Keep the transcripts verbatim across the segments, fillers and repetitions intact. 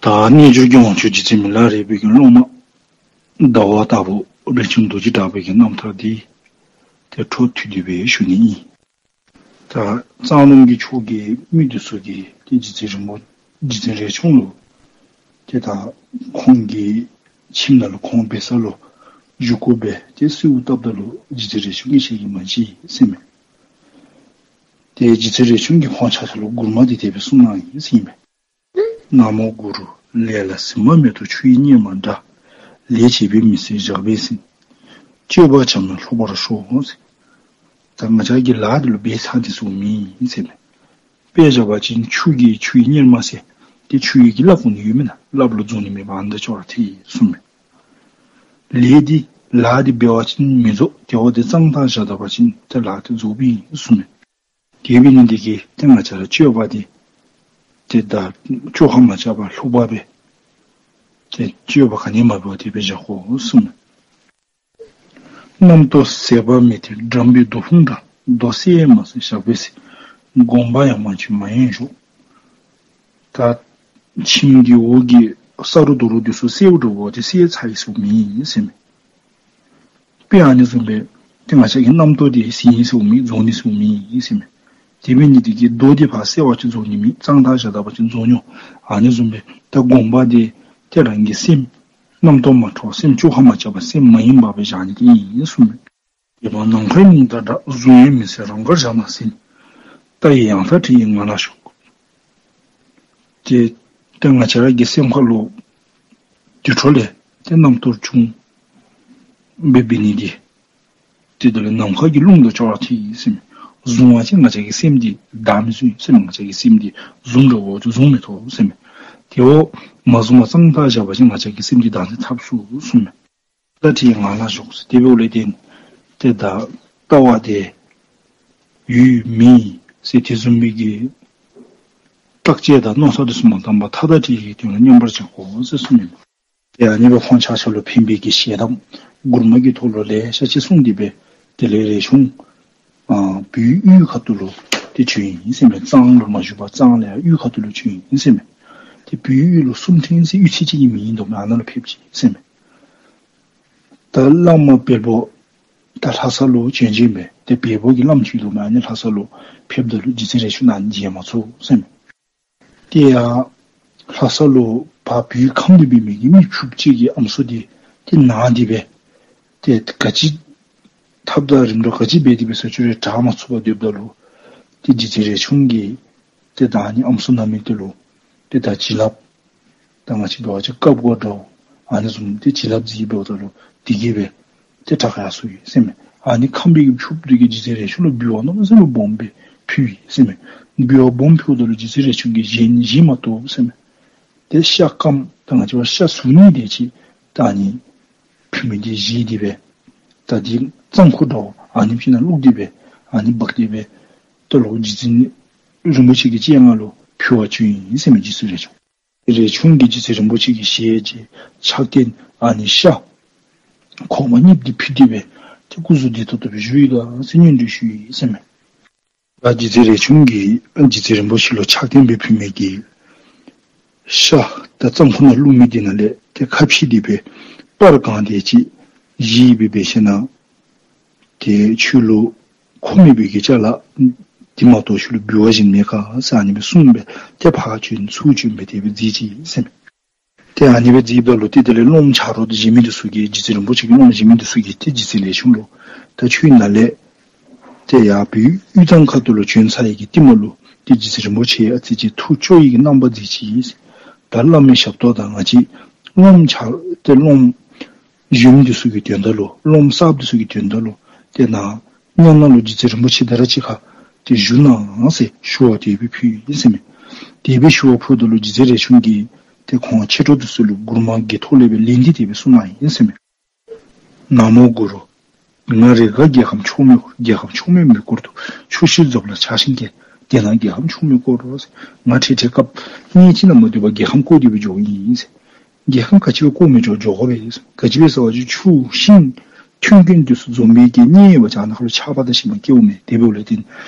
ད་རྣལ་འབྱོར་གྱི་དབང་ཕྱུག་རྗེ་བཙུན་མི་ལ་རས་པའི་གི་སློབ་མ་ཟླ་བ་དྭགས་པོ་རས་ཆུང་རྡོ་རྗེ་གྲགས་པའི་གི་རྣམ་ཐར་འདི་ཏེ་འཕྲོ་མཐུད་དེ་སྦེ་ཞུ་ནི་ཨིན། ད་གཙང་རོང་གི་ཕྱོགས་ཀྱི་མི་འདི་ཚུ་གིས་ཏེ་རྗེ་བཙུན་རིན་པོ་རྗེ་བཙུན་རས་ཆུང་ལུ་ཏེ་ད་ཁོང་གི་ཁྱིམ་ནང་ལུ་ཁོང་འབད་ས་ལུ་བཞུགས་དགོ་པས། ཏེ་གསོལཝ་བཏབ་ད་ལུ་རྗེ་བཙུན་རས་ཆུང་གིས་ཞལ་གྱིས་མ་བཞེས་ཟེར་མས། ཏེ་རྗེ་བཙུན་རས་ཆུང་གིས་ཁོང་ཆ་ཁྱབ་ལུ་མགུར་མ་འདི་དེ་སྦེ་གསུངས་གནང་ཡི་ཟེར་མས། ན་མོ་གུ་རུ། ལས་ལ་ཟིན་པ་མེད་དོ་ཆུ་ཡི་གཉེར་མ་འདྲ། ལས་བྱེད་པའི་མི་སེར་ཞགས་པས་ཟིན། སྤྱོད་པ་བྱམས་ན་ལྷུག་པར་ཤོག་ཟེར། ད་ང་བཅས་ཀྱིས་ལཱ་འདི་ལུ་འབད་ཚར་ཏེ་ཟུངམ་ཨིན་ཟེར་མས། དཔེ་བཞག་པ་ཅིན་ཆུ་གིས་ཆུ་ཡི་གཉེར་མ་ཟེར་ཏེ་ཆུ་ཡི་གི་རླབས་ཀུན་ནི་ཡོད་མེན་ན། རླབས་ལུ་འཛུལ་ནི་མེད་པར་ཨ་ནི་དང་ཅོག་ར་འཐད་ཡི་གསུངས་མས། ལས་འདི་ལཱ་འདི་འབད་བ་ཅིན་མི་རྫོགས། དེ་འབདཝ་ད་གཙང་ཐག་བཞག་ད་པ་ཅིན་ཏེ་ལཱ་འདི་རྫོགསཔ་ཨིན་གསུངས་མས། དེ་འབད་ནི་འདི་གིས་ཏེ་ང་བཅས་ར་སྤྱོད་པ་འདི་ཏེ་ད་བཅོ་ཁ་མ་རྐྱབ་པར་ལྷུག་པ་སྦེ་ཏེ་སྤྱོད་པ་ག་ནི་མ་འབད་བར་དེ་སྦེ་བཞག་དགོ་གསུངས་མས། རྣམ་རྟོག་ཟད་པ་མེད་དེ་འགྲམ་པའི་རྡོ་ཕུང་འདྲ། རྡོ་སེ་མ་ཟེར་ཞགས་པས་ཟིན། དགོངས་པ་ཡང་མ་ཆོད་མ་ཡེངས་ཞོག། ད་ཁྱིམ་གྱི་འོག་གི་ས་རུ་རྡོ་རུ་འདི་ཚུ་སེལཝ་འདྲཝ་ཏེ་སེལ་ཚར་ཡི་ཟེརཝ་མེན་ཟེར་མས། དཔེ་ཨ་ནི་བཟུམ་སྦེ་ཏེ་ང་བཅས་ཀྱི་རྣམ་རྟོག་འདི་ཟད་ཡི་ཟེརཝ་མེན། རྫོགས་ནི་ཟེརཝ་མེན་ཟེར་མས། དེ་འབད་ནི་འདི་གིས་རྡོ་འདི་ཕར་སེལ་བ་ཅིན་རྫོགས་ནི་མེད། གཙང་ཐག་བཞག་ད་པ་ཅིན་རྫོགས་ནི་ཨ་ནི་བཟུམ་སྦེ་ད་དགོངས་པ་འདི་ཏེ་རང་གི་སེམས་རྣམ་རྟོག་མ་འཕྲོ་སེམས་བཅོ་ཁ་མ་རྐྱབ་པར་སེམས་མ་ཡེངས་པར་སྦེ་བཞག་ནི་འདི་ཨིན་གསུངས་མས། དེ་མ་ནམ་མཁའི་རླུང་དང་འདྲ། བཟུང་ཡང་མི་ཟིན་རང་དགར་བཞག་ན་ཟིན། རྟ་ཡི་ཡང་རྩེ་དེ་ཡི་ངང་ལ་ཞོག། ཏེ་ཏེ་ང་བཅས་ར་གི་སེམས་ཁ་ལུ་དེ་འཕྲོ་ལས་ཏེ་རྣམ་རྟོག་བྱུང་འབད་འབད་ནི་འདི་ཏེ་དེ་ལས་ནམ་མཁའ་གི་རླུང་དང་ཅོག་ར་འཐད་ཡི་ཟེར་མས། བཟུང་བ་ཅིན་ང་བཅས་ཀྱི་སེམས་འདི་བདའ་མི་ཚུགས་ཟེར་མས། ང་བཅས་ཀྱི་སེམས་འདི་བཟུང་འདྲཝ་ཏེ་བཟུང་མི་ཐུབ་ཟེར་མས། དེ་བ་མ་བཟུང་བར་གཙང་ཐག་བཞག་པ་ཅིན་ང་བཅས་ཀྱི་སེམས་འདི་བདའ་ནི་འཐབ་ཚུགས་གསུངས་མས། རྟ་དེ་ཡི་ངང་ལ་ཞོག་ཟེར། དེ་འབདཝ་ལས་བརྟེན་ཏེ་ད་ལྟ་བ་དེ་ཡོད་མེད་ཟེར་དེ་བཟུམ་མའི་གི་བརྟག་དཔྱད་དང་མནོ་བསམ་དེ་ཚུ་མ་བཏང་པར་མཐའ་དག་དེ་ཡི་དོན་ལ་མཉམ་པར་བཞག་དགོ་ཟེར་གསུངས་མས། ཏེ་ཨ་ནི་སྦེ་ཁོང་ཆ་ཁྱབ་ལུ་ཕན་པའི་གི་ཞལ་གདམས་མགུར་མ་གི་ཐོག་ལུ་ལེ་ཤ་ཅིག་གསུངས་ཏེ་སྦེ་དེ་ལས་རས་ཆུང་ཨ་བོད་དབུས་ཁ་ཐུག་ལུ་ཏེ་བྱོན་ཡི་ཟེར་མས། གཙང་ལུ་མ་བཞུགས་པར་གཙང་ལས་དབུས་ཁ་ཐུག་ལུ་བྱོན་ཡི་ཟེར་མས། ཏེ་བོད་དབུས་ལུ་སུམ་ཕྲེང་ཟེར་དབུས་ཚད་ཅིག་གི་མིང་ཨིན་དོ་མས། ཨ་ནཱ་ལུ་ཕེབས་ཅི་ཟེར་མས། ད་བླ་མ་བལ་པོ་ད་ལྷ་ས་ལུ་བྱོན་བྱོནམ་མས། ཏེ་བལ་པོ་གི་བླམ་ཅིག་ཡོདཔ་མས། ཨ་ནི་ལྷ་ས་ལུ་ཕེབས་ད་ལུ་རྗེ་བཙུན་རས་ཆུང་ནཱ་མཇལ་མ་ཚུགས་ཟེར་མས། ཏེ་ཡར་ལྷ་ས་ལུ་ཕར་བོད་ཁམས་ལུ་སྦེ་མི་གི་མི་ཕྱུགཔོ་ཅིག་གི་ཨམ་སྲུ་འདི་ཏེ་ན་སྟེ་སྦེ་ཏེ་ག་ཅི་ཐབས་དང་རིམ་གྲོ་ག་ཅི་འབད་དེ་སྦེ་ཟེར་ཅི་རུང་དྲག་མ་ཚུགས་པར་སྡོདཔ་ད་ལུ་ཏེ་རྗེ་བཙུན་རས་ཆུང་གིས་ཏེ་ད་ཨ་ནི་ཨམ་སྲུ་ན་མི་དེ་ལུ་ཏེ་ད་བྱིན་རླབས་ད་ང་བཅས་འབད་བ་ཅིན་བཀབ་དགོཔ་འདྲཝ་ཨ་ནི་བཟུམ་ཏེ་བྱིན་རླབས་མཛད་འབདཝ་ད་ལུ་དེ་གིས་སྦེ་ཏེ་དྲག་ཡར་སོ་ཡི་ཟེར་མས། ཨ་ནི་ཁམས་པའི་གི་ཕྱུགཔོ་དེ་གིས་རྗེ་བཙུན་རས་ཆུང་ལུ་འབུལ་བ་གནམ་མེད་ས་མེད་སྦོམ་སྦེ་ཕུལ་ཡི་ཟེར་མས། འབུལ་བ་སྦོམ་ཕུལཝ་ད་ལུ་རྗེ་བཙུན་རས་ཆུང་གིས་བཞེས་བཞེས་མ་བཏུབ་ཟེར་མས། ཏེ་ཤ་སྐམ་ད་ང་བཅས་པ་ཤ་ཟུར་གཉིས་དེ་ཅིག་ད་ཨ་ནི་ཕུལ་མི་འདི་བཞེས་ཏེ་སྦེ་ད་འདི་རྩམ་ཁུ་འདྲཝ་ཨ་ནི་ཕྱི་ནང་བླུགས་ཏེ་སྦེ་ཨ་ནི་འབག་སྟེ་སྦེ་ད་ལོག་རྗེ་བཙུན་རིན་པོ་ཆེ་གི་སྤྱན་སྔར་ལུ་ཕུལ་བར་བྱོན་ཡི་ཟེར་མས། རྗེ་བཙུན་རས་ཆུང་རས་ཆུང་གིས་རྗེ་བཙུན་རིན་པོ་ཆེ་གི་ཞལ་གྱི་ཕྱག་རྟེན་ཨ་ནི་ཤ་གོང་མ་གཉིསཔོ་འདི་ཕུལ་ཏེ་སྦེ་ཏེ་སྐུ་གཟུགས་བདེ་ཏོག་ཏོ་སྦེ་བཞུགས་ཡི་ག་ཟེར་སྙན་སྒྲོན་ཞུ་ཡི་ཟེར་མས། ད་རྗེ་བཙུན་རས་ཆུང་གིས་རྗེ་བཙུན་རིན་པོ་ཆེ་ལུ་ཕྱག་རྟེན་སྦེ་ཕུལ་མི་གི་ཤ་ད་རྩམ་ཁུ་ནང་བླུགས་མི་འདི་ནང་ལས་ཏེ་ཁ་ཕྱེ་སྟེ་སྦེ་སྤར་གང་དེ་ཅིག་བཞེས་སྦེ་འབད་ཞིནམ་ཏེ་ཁྱོད་ལུ་མཁོ་མེད་པའི་གི་ཅ་ལ་འདི་མ་གཏོགས་ཁྱོད་ལུ་འབུལ་བ་གཞན་མེད་ག་ཟེར་ཨ་ནི་སྦེ་གསུངས་སྦེ་ཏེ་ཕར་བྱོན་ཚུར་བྱོན་སྦེ་དེ་སྦེ་མཛད་ཅི་ཟེར་མས། ཏེ་ཨ་ནི་སྦེ་མཛདཔ་ད་ལུ་ཏེ་དེ་ལས་སློབམ་ཆ་རོགས་གཞན་མི་འདི་ཚུ་གིས་རྗེ་བཙུན་རིན་པོ་ཆེ་གི་སློབམ་གཞན་མི་འདི་ཚུ་གིས་ཏེ་རྗེ་བཙུན་རས་ཆུང་ལུ་ད་ཁྱོད་ནཱ་ལས་ཏེ་ཡར་བོད་དབུས་གཙང་ཁ་ཐུག་ལུ་བྱོན་ཚར་ཡི་གི་རྟིང་མ་ལུ་ཏེ་རྗེ་བཙུན་རིན་པོ་ཆེ་ཨ་ཙི་ཅིག་ཐུགས་སྐྱོ་ཡི་གི་རྣམ་པ་མཛད་ཅི་ཟེར། ད་བླ་མའི་ཞབས་ཏོག་དང་ང་བཅས་སློབམ་ཆ་ཏེ་སློབམ་གཞོནམ་འདི་ཚུ་གི་དོན་དག་ལུ་སློབམ་གསརཔ་འདི་ཚུ་གི་དོན་དག་ལུ་ཏེ་ནཱ་ཉམས་ནང་ལུ་རྗེ་བཙུན་རིན་པོ་ཆེ་དེ་ར་གཅིག་ཁར་ཏེ་བཞུགས་གནང་ཟེར་ཞུ་བ་དེ་སྦེ་ཕུལ་ཡི་ཟེར་མས། དེ་སྦེ་ཞུ་བ་ཕུལཝ་ད་ལུ་རྗེ་བཙུན་རས་ཆུང་གིས་ཏེ་ཁོང་མཆེད་གྲོགས་འདི་ཚུ་ལུ་མགུར་མ་གི་ཐོག་ལས་སྦེ་ལན་འདི་དེ་སྦེ་གསུངས་གནང་ཡི་ཟེར་མས། ན་མོ་གུ་རུ། ང་རེ་འགའ་རྒྱལ་ཁམས་ཕྱོགས་མེད་བསྐོར། རྒྱལ་ཁམས་ཕྱོགས་མེད་མི་བསྐོར་དུ། ཆུ་ཤེལ་རྫོགས་ལ་ཕྱག་ཤིང་བཀལ། དེས་ན་རྒྱལ་ཁམས་ཕྱོགས་མེད་བསྐོར་རོ་ཟེར། ང་ཁྲིད་ཁྲིད་སྐབས་གནས་ཅིག་ནང་མ་སྡོད་པར་རྒྱལ་ཁམས་བསྐོར་ཏེ་སྦེ་འགྱོཝ་ཨིན་ཟེར། རྒྱལ་ཁམས་ག་ཅི་སྦེ་བསྐོར་མི་འགྱོ་འགྱོ་དགོ་པས་ཟེར། ག་ཅི་སྦེ་ཟེར་བ་ཅིན་ཆུ་ཤིང་མཐུན་རྐྱེན་འདི་ཚུ་འཛོམས་པའི་གི་གནས་ཡོད་པ་ཅིན་ཨ་ནཱ་ཁར་ལུ་ཆརཔ་དང་ཞིང་པ་སྐྱེཝ་མས། དེ་འབདཝ་ལས་བརྟེན་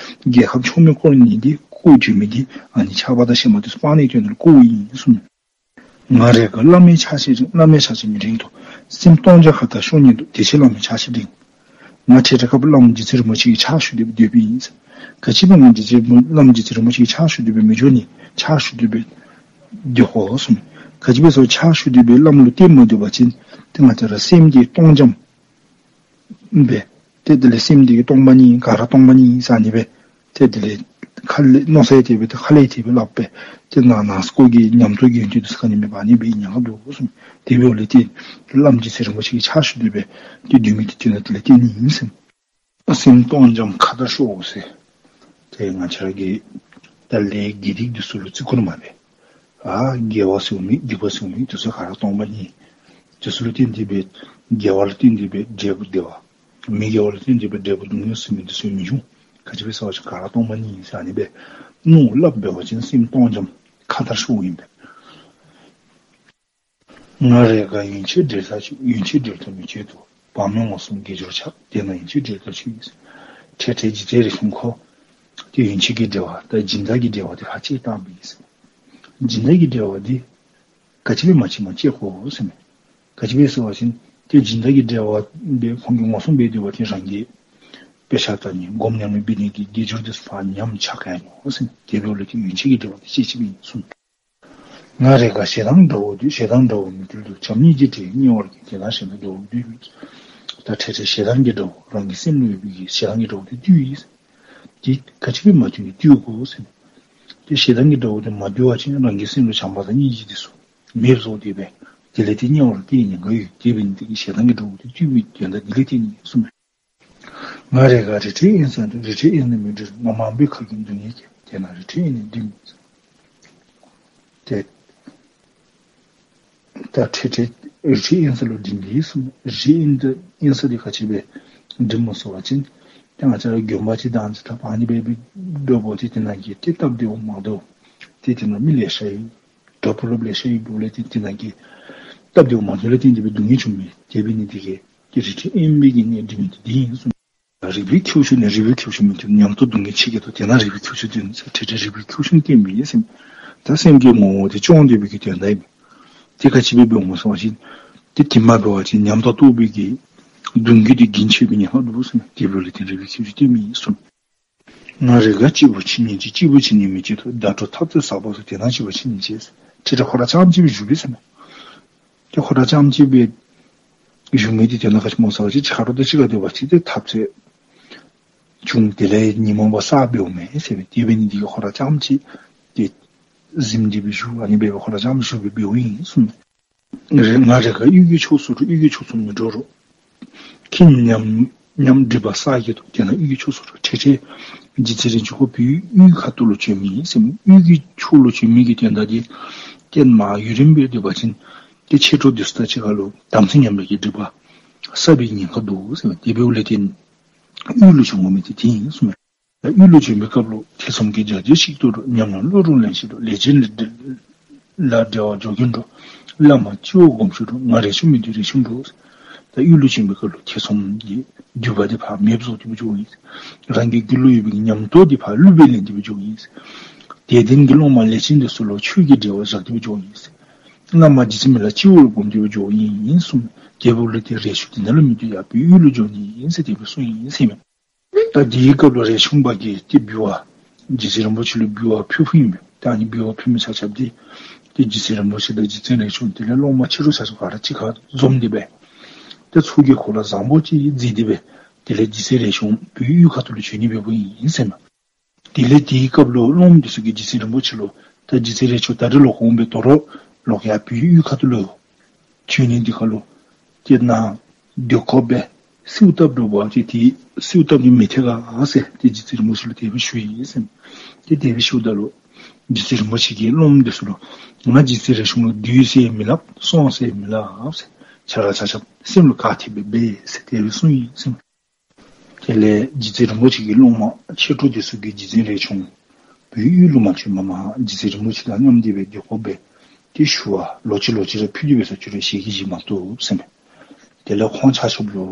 རྒྱལ་ཁམས་ཕྱོགས་མེད་བསྐོར་ནི་འདི་བསྐོར་འགྱོ་མི་འདི་ཨ་ནི་ཆརཔ་དང་ཞིང་པ་འདི་ཚུ་སྤང་ནིའི་དོན་ལུ་བསྐོརཝ་ཨིན་གསུངས་མས། ང་རེ་ག་བླ་མའི་ཕྱག་ཕྱིད་རིང་། བླ་མའི་ཕྱག་ཕྱིད་མི་རིང་དོ། སེམས་སྟོང་འཇམ་ཁ་དར་ཤོར་ཉིད་དུ། དེ་ཕྱིར་བླ་མའི་ཕྱག་ཕྱིད་རིང་། ང་ཁྲེ་ཁྲེ་ཁ་བུ་བླམ་རྗེ་བཙུན་རིན་པོ་ཆེའི་ཕྱག་ཞུ་སྡོད་པའི་སྡོད་པའི་ཨིན་ཟེར། ག་ཅི་སྦེ་ང་རྗེ་བཙུན་བླམ་རྗེ་བཙུན་རིན་པོ་ཆེའི་ཕྱག་ཞུ་སྡོད་པའི་མི་འགྱོ་ནི། ཕྱག་ཞུ་སྡོད་པའི་སྡོད་དགོ་གསུངས། ག་ཅི་སྦེ་ཟེར་ཕྱག་ཞུ་སྡོད་པའི་བླམ་ལུ་བསྟེན་མ་སྡོད་པ་ཅིན་ཏེ་ང་བཅས་ར་སེམས་འདི་སྟོང་འཇམ་སྦེ་ཏེ་དེ་ལས་སེམས་འདི་གིས་སྟོང་པ་ཉིད་ག་ར་སྟོང་པ་ཉིད་ཟེར་ཨ་ནི་སྦེ་ཏེ་དེ་ལས་ཁ་ལས་མནོ་ས་ཡང་དེ་སྦེ་ཏེ་ཁ་ལས་དེ་སྦེ་སླབ་སྦེ་ཏེ་ནང་ན་སྐོར་གྱི་ཉམས་རྟོགས་ཀྱི་ཡོན་ཏན་དེ་ཚུ་ག་ནི་མེད་པར་ཨ་ནི་སྦེ་ཉམས་འདུག་གསུངས། དེ་འབདཝ་ལས་ཏེ་བླམ་རྗེ་བཙུན་རིན་པོ་ཆེ་གི་ཕྱག་ཞུ་སྡོད་པའི་ཏེ་སྡོད་མི་དེ་དེ་ནང་དེ་ལས་བརྟེན་ནི་ཨིན་ཟེར། སེམས་སྟོང་འཇམ་ཁ་དར་ཤོར་ཟེར། ཏེ་ང་བཅས་ར་གིས་ད་ལས་དགེ་སྡིག་དེ་ཚུ་ལུ་བརྩི་བཀུར་མ་འབད། ཨ་དགེ་བ་སེལ་མི་སྡིག་པ་སེལ་མི་དེ་ཚུ་ག་ར་སྟོང་པ་ཉིད། དེ་ཚུ་ལུ་བརྟེན་ཏེ་སྦེ་དགེ་བ་ལུ་བརྟེན་ཏེ་སྦེ་འབྲས་བུ་བདེ་བ། མི་དགེ་བ་ལུ་བརྟེན་ཏེ་སྦེ་འབྲས་བུ་སྡུག་བསྔལ་སེལ་མི་དེ་ཚུ་མི་འབྱུང་། ག་ཅི་སྦེ་ཟེར་བ་ཅིན་ག་ར་སྟོང་པ་ཉིད་ཟེར་ཨ་ནི་སྦེ་མནོ་སླབ་འབད་བ་ཅིན་སེམས་སྟོང་འཇམ་ཁ་དར་ཤོར་ཨིན་པས། ང་རེ་ག་ཡོན་ཆབ་བྲལ་ལྟར་ཆོས། ཡོན་ཆབ་བྲལ་དུ་མི་བྱེད་དོ། བག་མེད་ངོ་སྲུང་དགེ་སྦྱོར་བྱ། དེས་ན་ཡོན་ཆབ་བྲལ་ལྟར་ཆོས་ཡིན། ཁྲེ་ཁྲེ་རྗེ་བཙུན་རས་ཆུང་ཁོ་ཏེ་ཡོན་ཆབ་ཀྱི་འབྲེལ་བ་དང་སྦྱིན་བདག་གི་འབྲེལ་བ་དེ་ཕར་བཅད་བཏང་པས་ཟེར། སྦྱིན་བདག་གི་འབྲེལ་བ་འདི་ག་ཅི་སྦེ་མ་བཅད་མ་བཅད་དགོ་ཟེར་མས། ག་ཅི་སྦེ་ཟེར་བ་ཅིན་ཏེ་སྦྱིན་བདག་གི་འབྲེལ་བ་འབད་ཁོང་གི་ངོ་སྲུང་འབད་སྡོད་པ་ཅིན་རང་གི་དཔེ་ཆ་ལྟ་ནི་སྒོམ་ཉམས་ལེན་འབད་ནི་གི་དགེ་སྦྱོར་དེ་ཚུ་ཕར་ཉམས་ཆག་ཡར་འགྱོ་ཟེར་མས། དེ་འབདཝ་ལས་ཏེ་ཡོན་ཆབ་ཀྱི་འབྲེལ་བ་དེ་བཅད་བཅདཔ་ཨིན་གསུངས། ང་རེ་ག་ཞེ་སྡང་དགྲ་བོ་འདུལ། ཞེ་སྡང་དགྲ་བོ་མི་འདུལ་ལོ། བྱམས་སྙིང་རྗེ་བྲལ་དམྱལ་བར་སྐྱེ། དེས་ན་ཞེ་སྡང་དགྲ་བོ་འདུལ། ད་ཁྲེ་ཁྲེ་ཞེ་སྡང་གི་དགྲ་བོ་རང་གི་སེམས་ལུ་ཡོད་པའི་གི་ཞེ་སྡང་གི་དགྲ་བོ་དེ་འདུལ་ཡི། དེ་ག་ཅི་སྦེ་མ་འདུལ་ནི་འདུལ་དགོ་ཟེར་མས། ཏེ་ཞེ་སྡང་གི་དགྲ་བོ་དེ་མ་འདུལ་བ་ཅིན་རང་གི་སེམས་ལུ་བྱམས་པ་དང་སྙིང་རྗེ་དེ་ཚུ་མེདཔ་བཟོ་སྟེ་སྦེ་དེ་ལས་ཏེ་དམྱལ་བར་སྐྱེ་ནི་ཉེན་ཁ་ཡོད། དེ་འབད་ནི་དེ་གིས་ཞེ་སྡང་གི་དགྲ་བོ་དེ་འདུལ་མི་དོན་དག་དེ་ལས་བརྟེན་ནི་གསུངས་མས། ང་རེ་ག་རི་ཁྲོད་དབེན་ས་འདུལ། རི་ཁྲོད་དབེན་ནས་མི་འདུལ། ང་མང་པོའི་ཁ་གིས་སྡུག་བསྔལ་སྐྱེ། དེས་ན་རི་ཁྲོད་དབེན་ནས་སྡུག་བསྔལ་སྐྱེ། ཏེ་ད་ཁྲོད་ཁྲོད་རི་ཁྲོད་དབེན་ས་ལུ་འགྲིམ་གྱི་གསུངས། རི་ཁྲོད་དབེན་ས་དབེན་ས་འདི་ག་ཅི་སྦེ་འགྲིམ་སྨོ་ཟེར་བ་ཅིན་ཏེ་ང་བཅས་ར་དགོན་པ་ཅིག་དང་ཅིག་ད་ཕར་ཨ་ནི་སྦེ་སྦེ་འགྱོ་བ་ཅིན་དེ་ནང་གི་ཏེ་སྟབས་བདེཝ་མ་བདེཝ་ཏེ་དེ་ནང་མི་ལེ་ཤ་ཡོད། དྲག་པོ་ལོག་ལེ་ཤ་ཡོད་པའི་ལས་ཏེ་དེ་ནང་གི་སྟབས་བདེཝ་མ་བདེཝ་ལས་བརྟེན་ཏེ་སྦེ་སྡུག་བསྔལ་བྱུང་མི་དེ་འབད་ནི་དེ་གིས་ཏེ་རི་ཁྲོད་དབེན་པའི་གི་གནས་འགྲིམ་མི་དེ་འདི་ཨིན་གསུངས། རིག་པའི་ཁྱེའུ་ཆུང་ནི། རིག་པའི་ཁྱེའུ་ཆུང་མི་འདུལ། ཉམས་རྟོགས་སྡུག་བསྔལ་ཆེ་སྐྱེད་དོ། དེས་ན་རིག་པའི་ཁྱེའུ་ཆུང་འདུལ་ཟེར། ཁྲོད་ཁྲོད་རིག་པའི་ཁྱེའུ་ཆུང་བསྟེན་མི་ཟེར། ད་སེམས་ཀྱི་ངོ་བོ་དེ་སྐྱོང་སྡོད་པའི་གི་དོན་དག་ཨིན། དེ་ག་ཅི་སྦེ་འབད་འོང་ཟེར་བ་ཅིན་ཏེ་དེ་མ་འབད་བ་ཅིན་ཉམས་རྟོགས་རྟོགས་པའི་གི་སྡུག་བསྔལ་དེ་རྒྱུན་ཆད་པའི་ཉེན་ཁ་འདུག་ཟེར་མས། དེ་འབདཝ་ལས་ཏེ་རིག་པའི་ཁྱེའུ་ཆུང་བསྟེན་མི་ཨིན་གསུངས། ང་རེ་ག་གཅིག་པུ་ཕྱིན་ཉིན་གཅིག། གཅིག་པུ་ཕྱིན་ནས་མི་བྱེད་དོ། བརྡ་སྤྲོད་ཐབས་ཚད་ཟབ་པོ་ཟེར། དེས་ན་གཅིག་པུ་ཕྱིན་ཉིན་གཅིག། ཁྲོད་ཁྲོད་ཁོ་ར་རྐྱངམ་གཅིག་སྦེ་བཞུགས་པས་ཟེར་མས། ཏེ་ཁོ་ར་རྐྱངམ་གཅིག་སྦེ་བཞུགས་མི་དེ་དོན་དག་ག་ཅི་སྨོ་ཟེར་བ་ཅིན་ཆ་རོགས་དང་གཅིག་ཁར་སྡོད་པ་ཅིན་ཏེ་ཐབས་ཚད་ཆུང་། དེ་ལས་ཉོན་མོངས་པ་བསགས་འབདཝ་མས་ཟེར་མས། དེ་འབད་ནི་དེ་གིས་ཁོ་ར་རྐྱངམ་གཅིག་ཏེ་གཟིམ་སྟེ་སྦེ་བཞུགས། ཨ་ནི་སྦེ་ཁོ་ར་རྐྱངམ་བཞུགས་སྦེ་འབདཝ་ཨིན་གསུངས་མས། ང་རེ་ག་གཡུལ་གྱི་ཕྱོགས་སུ་འགྲོ། གཡུལ་གྱི་ཕྱོགས་སུ་མི་འགྲོ་རུང་ཁྱིམ་ཉམས་ཉམས་སྒྲིབ་པ་བསགས་སྐྱེད་དོ། དེས་ན་གཡུལ་གྱི་ཕྱོགས་སུ་འགྲོ། ཁྲོད་ཁྲོད་རྗེ་བཙུན་རས་ཆུང་ཁོ་བོད་གཡུལ་ཁ་ཐུག་ལུ་བྱོན་མི་ཨིན་ཟེར་མས། གཡུལ་གྱི་ཕྱོགས་ལུ་བྱོན་མི་གི་དོན་དག་དེ་ཏེ་མར་ཡུན་རིངམོ་སྦེ་སྡོད་པ་ཅིན་ཏེ་མཆེད་གྲོགས་དེ་ཚུ་དང་གཅིག་ཁར་ལུ་དམ་སྲི་ཉམས་ལེན་གྱི་སྒྲིབ་པ་བསགས་པའི་ཉེན་ཁ་འདུག་ཟེར་མས། དེ་འབདཝ་ལས་ཏེ་གཡུལ་ལུ་བྱོན་དགོ་མི་དེ་དེ་ཨིན་གསུངས་མས། གཡུལ་ལུ་བྱོན་པའི་སྐབས་ལུ་ཐེ་ཚོམ་གྱིས་རྒྱ་མཚོ་ཆེ་རུ་འགྲོ། ཉམས་ལ་བློ་རུ་ལེན་ཆེ་རུ། ལས་ཅན་ལ་འབྲེལ་བ་འཇོག་གིན་འགྲོ། བླ་མ་སྤྱི་བོར་སྒོམ་ཆེ་རུ། ང་རས་ཆུང་མི་འདུལ་རས་ཆུང་འགྲོ། ད་གཡུལ་ལུ་བྱོན་པའི་སྐབས་ལུ་ཐེ་ཚོམ་གྱི་འདུན་པ་དེ་ཕར་མེདཔ་བཟོ་སྟེ་སྦེ་འགྱོཝ་ཨིན། རང་གི་རྒྱུད་ལུ་ཡོད་པའི་ཉམས་རྟོགས་དེ་ཕར་བསླུ་བའི་ལན་སྟེ་སྦེ་འགྱོཝ་ཨིན། དད་ལྡན་གྱི་སློབ་མ་ལས་ཅན་དེ་ཚུ་ལུ་ཆོས་ཀྱི་འབྲེལ་བ་བཞག་སྟེ་སྦེ་འགྱོཝ་ཨིན། བླ་མ་རྗེ་བཙུན་མི་ལ་སྤྱི་བོར་སྒོམ་སྟེ་སྦེ་འགྱོཝ་ཨིན་གསུངས། དེ་འབདཝ་ལས་ཏེ་རས་ཆུང་དེ་ནང་ལུ་མི་འདུག་ཡར་བོད་གཡུལ་ལུ་འགྱོ་ནི་ཨིན་ཟེར་དེ་སྦེ་གསུངས་ཡི་ཟེར་མས། ད་དེའི་སྐབས་ལུ་རས་ཆུང་པ་གིས་ཏེ་འབུལ་བ་རྗེ་བཙུན་རིན་པོ་ཆེ་ལུ་འབུལ་བ་ཕུལ་ཕུལཝ་ཨིན་པས། ད་ཨ་ནི་འབུལ་བ་ཕུལ་མི་ཆ་ཁྱབ་དེ་ཏེ་རྗེ་བཙུན་རིན་པོ་ཆེ་དང་རྗེ་བཙུན་རས་ཆུང་དེ་ལས་སློབ་མ་ཕྱི་རུ་ཆ་ཁྱབ་ག་ར་གཅིག་ཁར་འཛོམས་ཏེ་སྦེ་ཏེ་ཚོགས་ཀྱི་འཁོར་ལོ་བཟང་པོ་ཅིག་མཛད་དེ་སྦེ་དེ་ལས་རྗེ་བཙུན་རས་ཆུང་བོད་གཡུལ་ཁ་ཐུག་ལུ་བྱོན་ནི་འབདཝ་ཨིན་ཟེར་མས། དེ་ལས་དེའི་སྐབས་ལུ་སློབ་མ་དེ་ཚུ་གིས་རྗེ་བཙུན་རིན་པོ་ཆེ་ལུ་ད་རྗེ་བཙུན་རས་ཆུང་ད་རིས་ལོག་འོང་པས། དོ་རུང་ལོག་ཡར་བོད་གཡུལ་ཁ་ཐུག་ལུ་བྱོན་ནི་འདི་ཁར་ལུ་ཏེ་ནཱ་སྡོད་དགོ་པས། གསོལཝ་བཏབ་འགྱོ་བ་ཅིན་ཏེ་གསོལཝ་བཏབ་ནི་མི་ཐེག་ག་ཟེར་ཏེ་རྗེ་བཙུན་རིན་པོ་ཆེ་ལུ་དེ་སྦེ་ཞུ་ཡི་ཟེར་མས། ཏེ་དེ་སྦེ་ཞུཝ་ད་ལུ་རྗེ་བཙུན་རིན་པོ་ཆེ་གིས་སློབ་མ་དེ་ཚུ་ལུ་ང་རྗེ་བཙུན་རས་ཆུང་ལུ་སྡོད་ཟེར་མི་སླབ། སོང་ཟེར་མི་སླབ་ཟེར། ཁྱེད་ར་ཆ་ཁྱབ་སེམས་ལུ་བཀའ་ཐེབས་སྦེ་འབད་ཟེར་དེ་སྦེ་གསུངས་ཡི་ཟེར་མས། དེ་ལས་རྗེ་བཙུན་རིན་པོ་ཆེ་གི་སློབ་མ་མཆེད་གྲོགས་དེ་ཚུ་གིས་རྗེ་བཙུན་རས་ཆུང་བོད་གཡུལ་ལུ་མ་བྱོན་པར་མར་རྗེ་བཙུན་རིན་པོ་ཆེ་དང་མཉམ་སྡོད་སྦེ་སྡོད་དགོ་པས། ཏེ་ཞུ་བ་ལོག་ཅི་ལོག་ཅི་ར་ཕུལ་ཏེ་སྦེ་ས་ཁྱོད་ར་ཞལ་གྱིས་བཞེས་མ་བཏུབ་ཟེར་མས། དེ་ལས་ཁོང་ཆ་ཁྱབ་ལུ་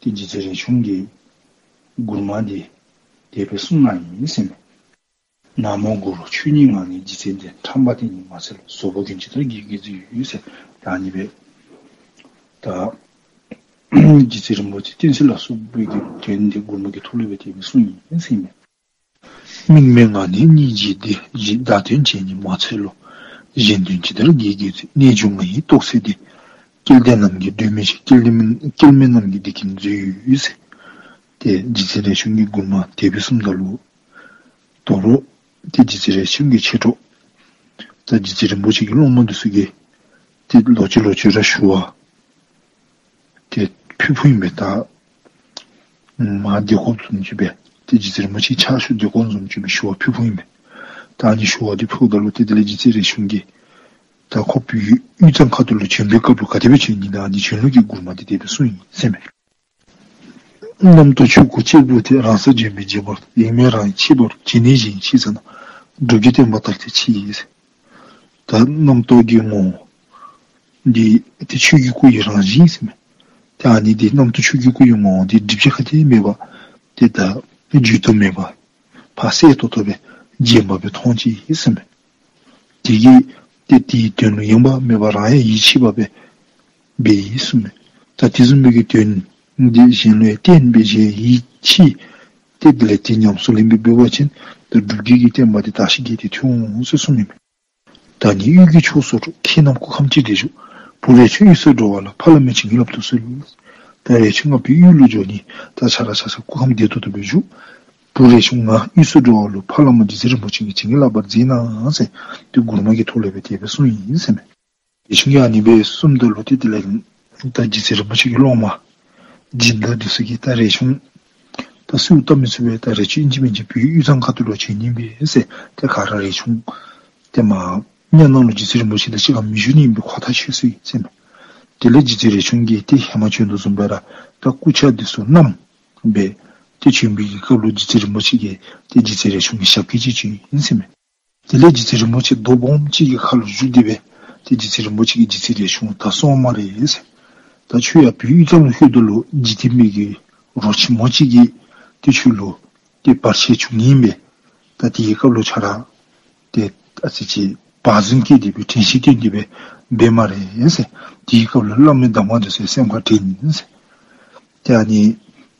ཏེ་རྗེ་བཙུན་རས་ཆུང་གིས་མགུར་མ་འདི་དེ་སྦེ་གསུངས་གནང་ཡི་ཟེར་མས། ན་མོ་གུ་རུ། ཆོས་ཉིད་ངང་ནས་རྗེ་བཙུན་འདི། ཁྲམ་པ་དེ་ཉིད་མ་འཚལ་ལོ། བཟོ་བོ་རྒྱན་ཅི་ལྟར་བགྱིས་བགྱིས་མཛོད་ཟེར། ད་ཨ་ནི་སྦེ་ད་རྗེ་བཙུན་རིན་པོ་ཆེ་བསྟན་སྲིད་ལ་སོགས་པའི་གི་དོན་འདི་མགུར་མ་གི་ཐོག་ལས་སྦེ་དེ་སྦེ་གསུངས་ཡི་ཟེར་མས། དམིགས་མེད་ངང་ནས་སྙིང་རྗེ་འདི། བདག་དོན་ཅན་ཉིད་མ་འཚལ་ལོ། གཞན་དོན་ཇི་ལྟར་བགྱིས་བགྱིས་མཛོད། རྣལ་འབྱོར་ང་ཡི་རྟོགས་སད་འདི། སྐལ་ལྡན་རྣམས་ཀྱི་སྒྲོན་མེ་ཞིག། སྐལ་ལྡན་སྐལ་མེད་རྣམས་ཀྱི་བདེ་སྐྱིད་མཛོད་ཟེར། ཏེ་རྗེ་བཙུན་རས་ཆུང་གིས་མགུར་མ་དེ་སྦེ་གསུངམ་ད་ལུ་དོ་རུང་ཏེ་རྗེ་བཙུན་རས་ཆུང་གི་མཆེད་གྲོགས་ད་རྗེ་བཙུན་རིན་པོ་ཆེ་གི་སློབ་མ་འདི་ཚུ་གིས་ཏེ་ལོག་ཅི་ལོག་ཅི་ར་ཞུ་བ་ཏེ་ཕུལ་ཕུལཝ་ཨིན་པས། ད་མར་དེ་ཁོ་བཟུམ་ཅིག་སྦེ་ཏེ་རྗེ་བཙུན་རིན་པོ་ཆེ་ཕྱག་ཞུ་དེ་ཁོ་བཟུམ་ཅིག་སྦེ་ཞུ་བ་ཕུལ་ཕུལཝ་ཨིན་པས། ད་ཨ་ནི་ཞུ་བ་འདི་ཕུལཝ་ད་ལུ་ཏེ་དེ་ལས་རྗེ་བཙུན་རས་ཆུང་གིས་ད་ཁོ་བོད་དབུས་གཙང་ཁ་ཐུག་ལུ་བྱོན་པའི་སྐབས་ལུ་ག་དེ་སྦེ་བྱོན་ནི་ད་ཨ་ནི་བྱོན་ལུགས་ཀྱི་མགུར་མ་འདི་དེ་སྦེ་གསུངས་ཡི་ཟེར་མས། རྣམ་རྟོག་ཆོས་སྐུ་གཅེར་བུ་དེ། རང་སར་བྱོན་པས་བརྗེད་པར་འདུག། ཡེངས་མེད་རང་ཡིད་ཆེས་པ་རུ། ཇི་ནས་གཞན་ཡིད་ཆེས་ཟེར་ན། སྒྲུབ་བརྒྱུད་བསྟན་པ་དར་ཏེ་མཆིས་ཟེར། ད་རྣམ་རྟོག་གི་ངོ་བོ་འདི་ཏེ་ཆོས་ཀྱི་སྐུ་ཡི་རང་བཞིན་ཟེར་མས། ཏེ་ཨ་ནི་འདི་རྣམ་རྟོག་ཆོས་ཀྱི་སྐུ་ཡི་ངོ་བོ་འདི་སྒྲིབ་བྱེད་ག་དེ་མེད་པར་ཏེ་ད་བརྗོད་དུ་མེད་པར་ཕར་གསལ་ཏོག་ཏོ་སྦེ་རྗེན་པ་སྦེ་མཐོང་ཅི་ཟེར་མས། དེ་གིས་ཏེ་དེའི་དོན་ལུ་ཡེངས་པ་མེད་པར་རང་ཡང་ཡིད་ཆེས་པ་སྦེ་འབད་ཡི་གསུངས་མས། ད་དེ་བཟུམ་མའི་གི་དོན་འདི་གཞན་ལུ་ཡང་བསྟན་སྦེ་གཞན་ཡིད་ཆེས་ཏེ་དེ་ལས་ཏེ་ཉམས་སུ་ལེན་སྦེ་འབད་བ་ཅིན་ད་སྒྲུབ་བརྒྱུད་ཀྱི་བསྟན་པ་འདི་དར་ཞིང་རྒྱས་ཏེ་ཐོན་འོང་ཟེར་གསུངས་མས། ད་ནི་དབུས་ཀྱི་ཕྱོགས་སུ་འགྲོ། ཁྱེད་རྣམས་སྐུ་ཁམས་ཅི་བདེ་བཞུགས། བུ་རས་ཆུང་དབུས་སུ་འགྲོ་བ་ལ། ཕ་བླ་མའི་བྱིན་གྱིས་བརླབ་ཏུ་གསོལ། ད་རས་ཆུང་ང་བོད་དབུས་ལུ་འགྱོ་ནི། ད་ཆ་ར་ཆ་ཆ་སྐུ་ཁམས་བདེ་ཏོག་ཏོ་སྦེ་བཞུགས། བུ་རས་ཆུང་ང་དབུས་སུ་འགྲོ་བ་ལུ་ཕ་བླ་མ་རྗེ་བཙུན་རིན་པོ་ཆེ་གིས་བྱིན་གྱིས་བརླབ་པར་མཛད་གནང་ཟེར་ཏེ་མགུར་མ་གི་ཐོག་ལས་སྦེ་དེ་སྦེ་གསུངས་ཡི་ཟེར་མས། རས་ཆུང་གིས་ཨ་ནི་སྦེ་གསུངམ་ད་ལུ་ཏེ་དེ་ལས་ད་རྗེ་བཙུན་རིན་པོ་ཆེ་གི་སློབ་མ་སྦྱིན་བདག་འདི་ཚུ་གིས་ད་རས་ཆུང་ད་གསོལཝ་བཏབ་མི་ཚུགས་པས། ད་རས་ཆུང་ཨིན་ཅི་མིན་ཅི་བོད་དབུས་གཙང་ཁ་ཐུག་ལུ་བྱོན་ནི་མས་ཟེར། ཏེ་ག་ར་རས་ཆུང་ཏེ་མར་གཉའ་ནང་ལུ་རྗེ་བཙུན་རིན་པོ་ཆེ་དང་གཅིག་ཁར་མི་བཞུགས་ནི་ཨིན་པའི་ཁོ་ཐག་ཆོད་སོ་ཡི་ཟེར་མས། དེ་ལས་རྗེ་བཙུན་རས་ཆུང་གིས་ཏེ་ཧེ་མ་བྱོན་དོ་བཟུམ་སྦེ་ར་ད་སྐུ་ཆས་འདི་ཚུ་བསྣམས་སྦེ་ཏེ་བྱོན་པའི་གི་སྐབས་ལུ་རྗེ་བཙུན་རིན་པོ་ཆེ་གིས་ཏེ་རྗེ་བཙུན་རས་ཆུང་གི་ཞབས་སྐྱེལ་ཅིག་བྱིན་ཡི་ཟེར་མས། དེ་ལས་རྗེ་བཙུན་རིན་པོ་ཆེ་རྡོ་སྦོམ་ཅིག་གི་ཁ་ལུ་བཞུགས་ཏེ་སྦེ་ཏེ་རྗེ་བཙུན་རིན་པོ་ཆེ་གིས་རྗེ་བཙུན་རས་ཆུང་ད་སོང་སྨ་རེ་ཟེར། ད་ཁྱོད་ཡར་བོད་དབུས་གཙང་ལུ་ལྷོད་དོ་ལོ། འཇིག་རྟེན་པའི་གི་རོ་ཆེན་མོ་ཅིག་གིས་ཏེ་ཁྱོད་ལུ་ཏེ་བར་ཆད་བྱུང་ནི་ཨིན་པས། ད་དེའི་སྐབས་ལུ་ཁྱོད་ར་ཏེ་ཨ་ཙི་ཅིག་བག་ཟོན་བསྐྱེད་དེ་སྦེ་དྲན་ཤེས་བསྟེན་ཏེ་སྦེ་འབད་སྨ་རེ་ཟེར། དེའི་སྐབས་ལུ་བླ་མའི་གདམས་ངག་འདི་ཚུ་སེམས་ཁར་དྲན་ཟེར། ཏེ་ཨ་ནི་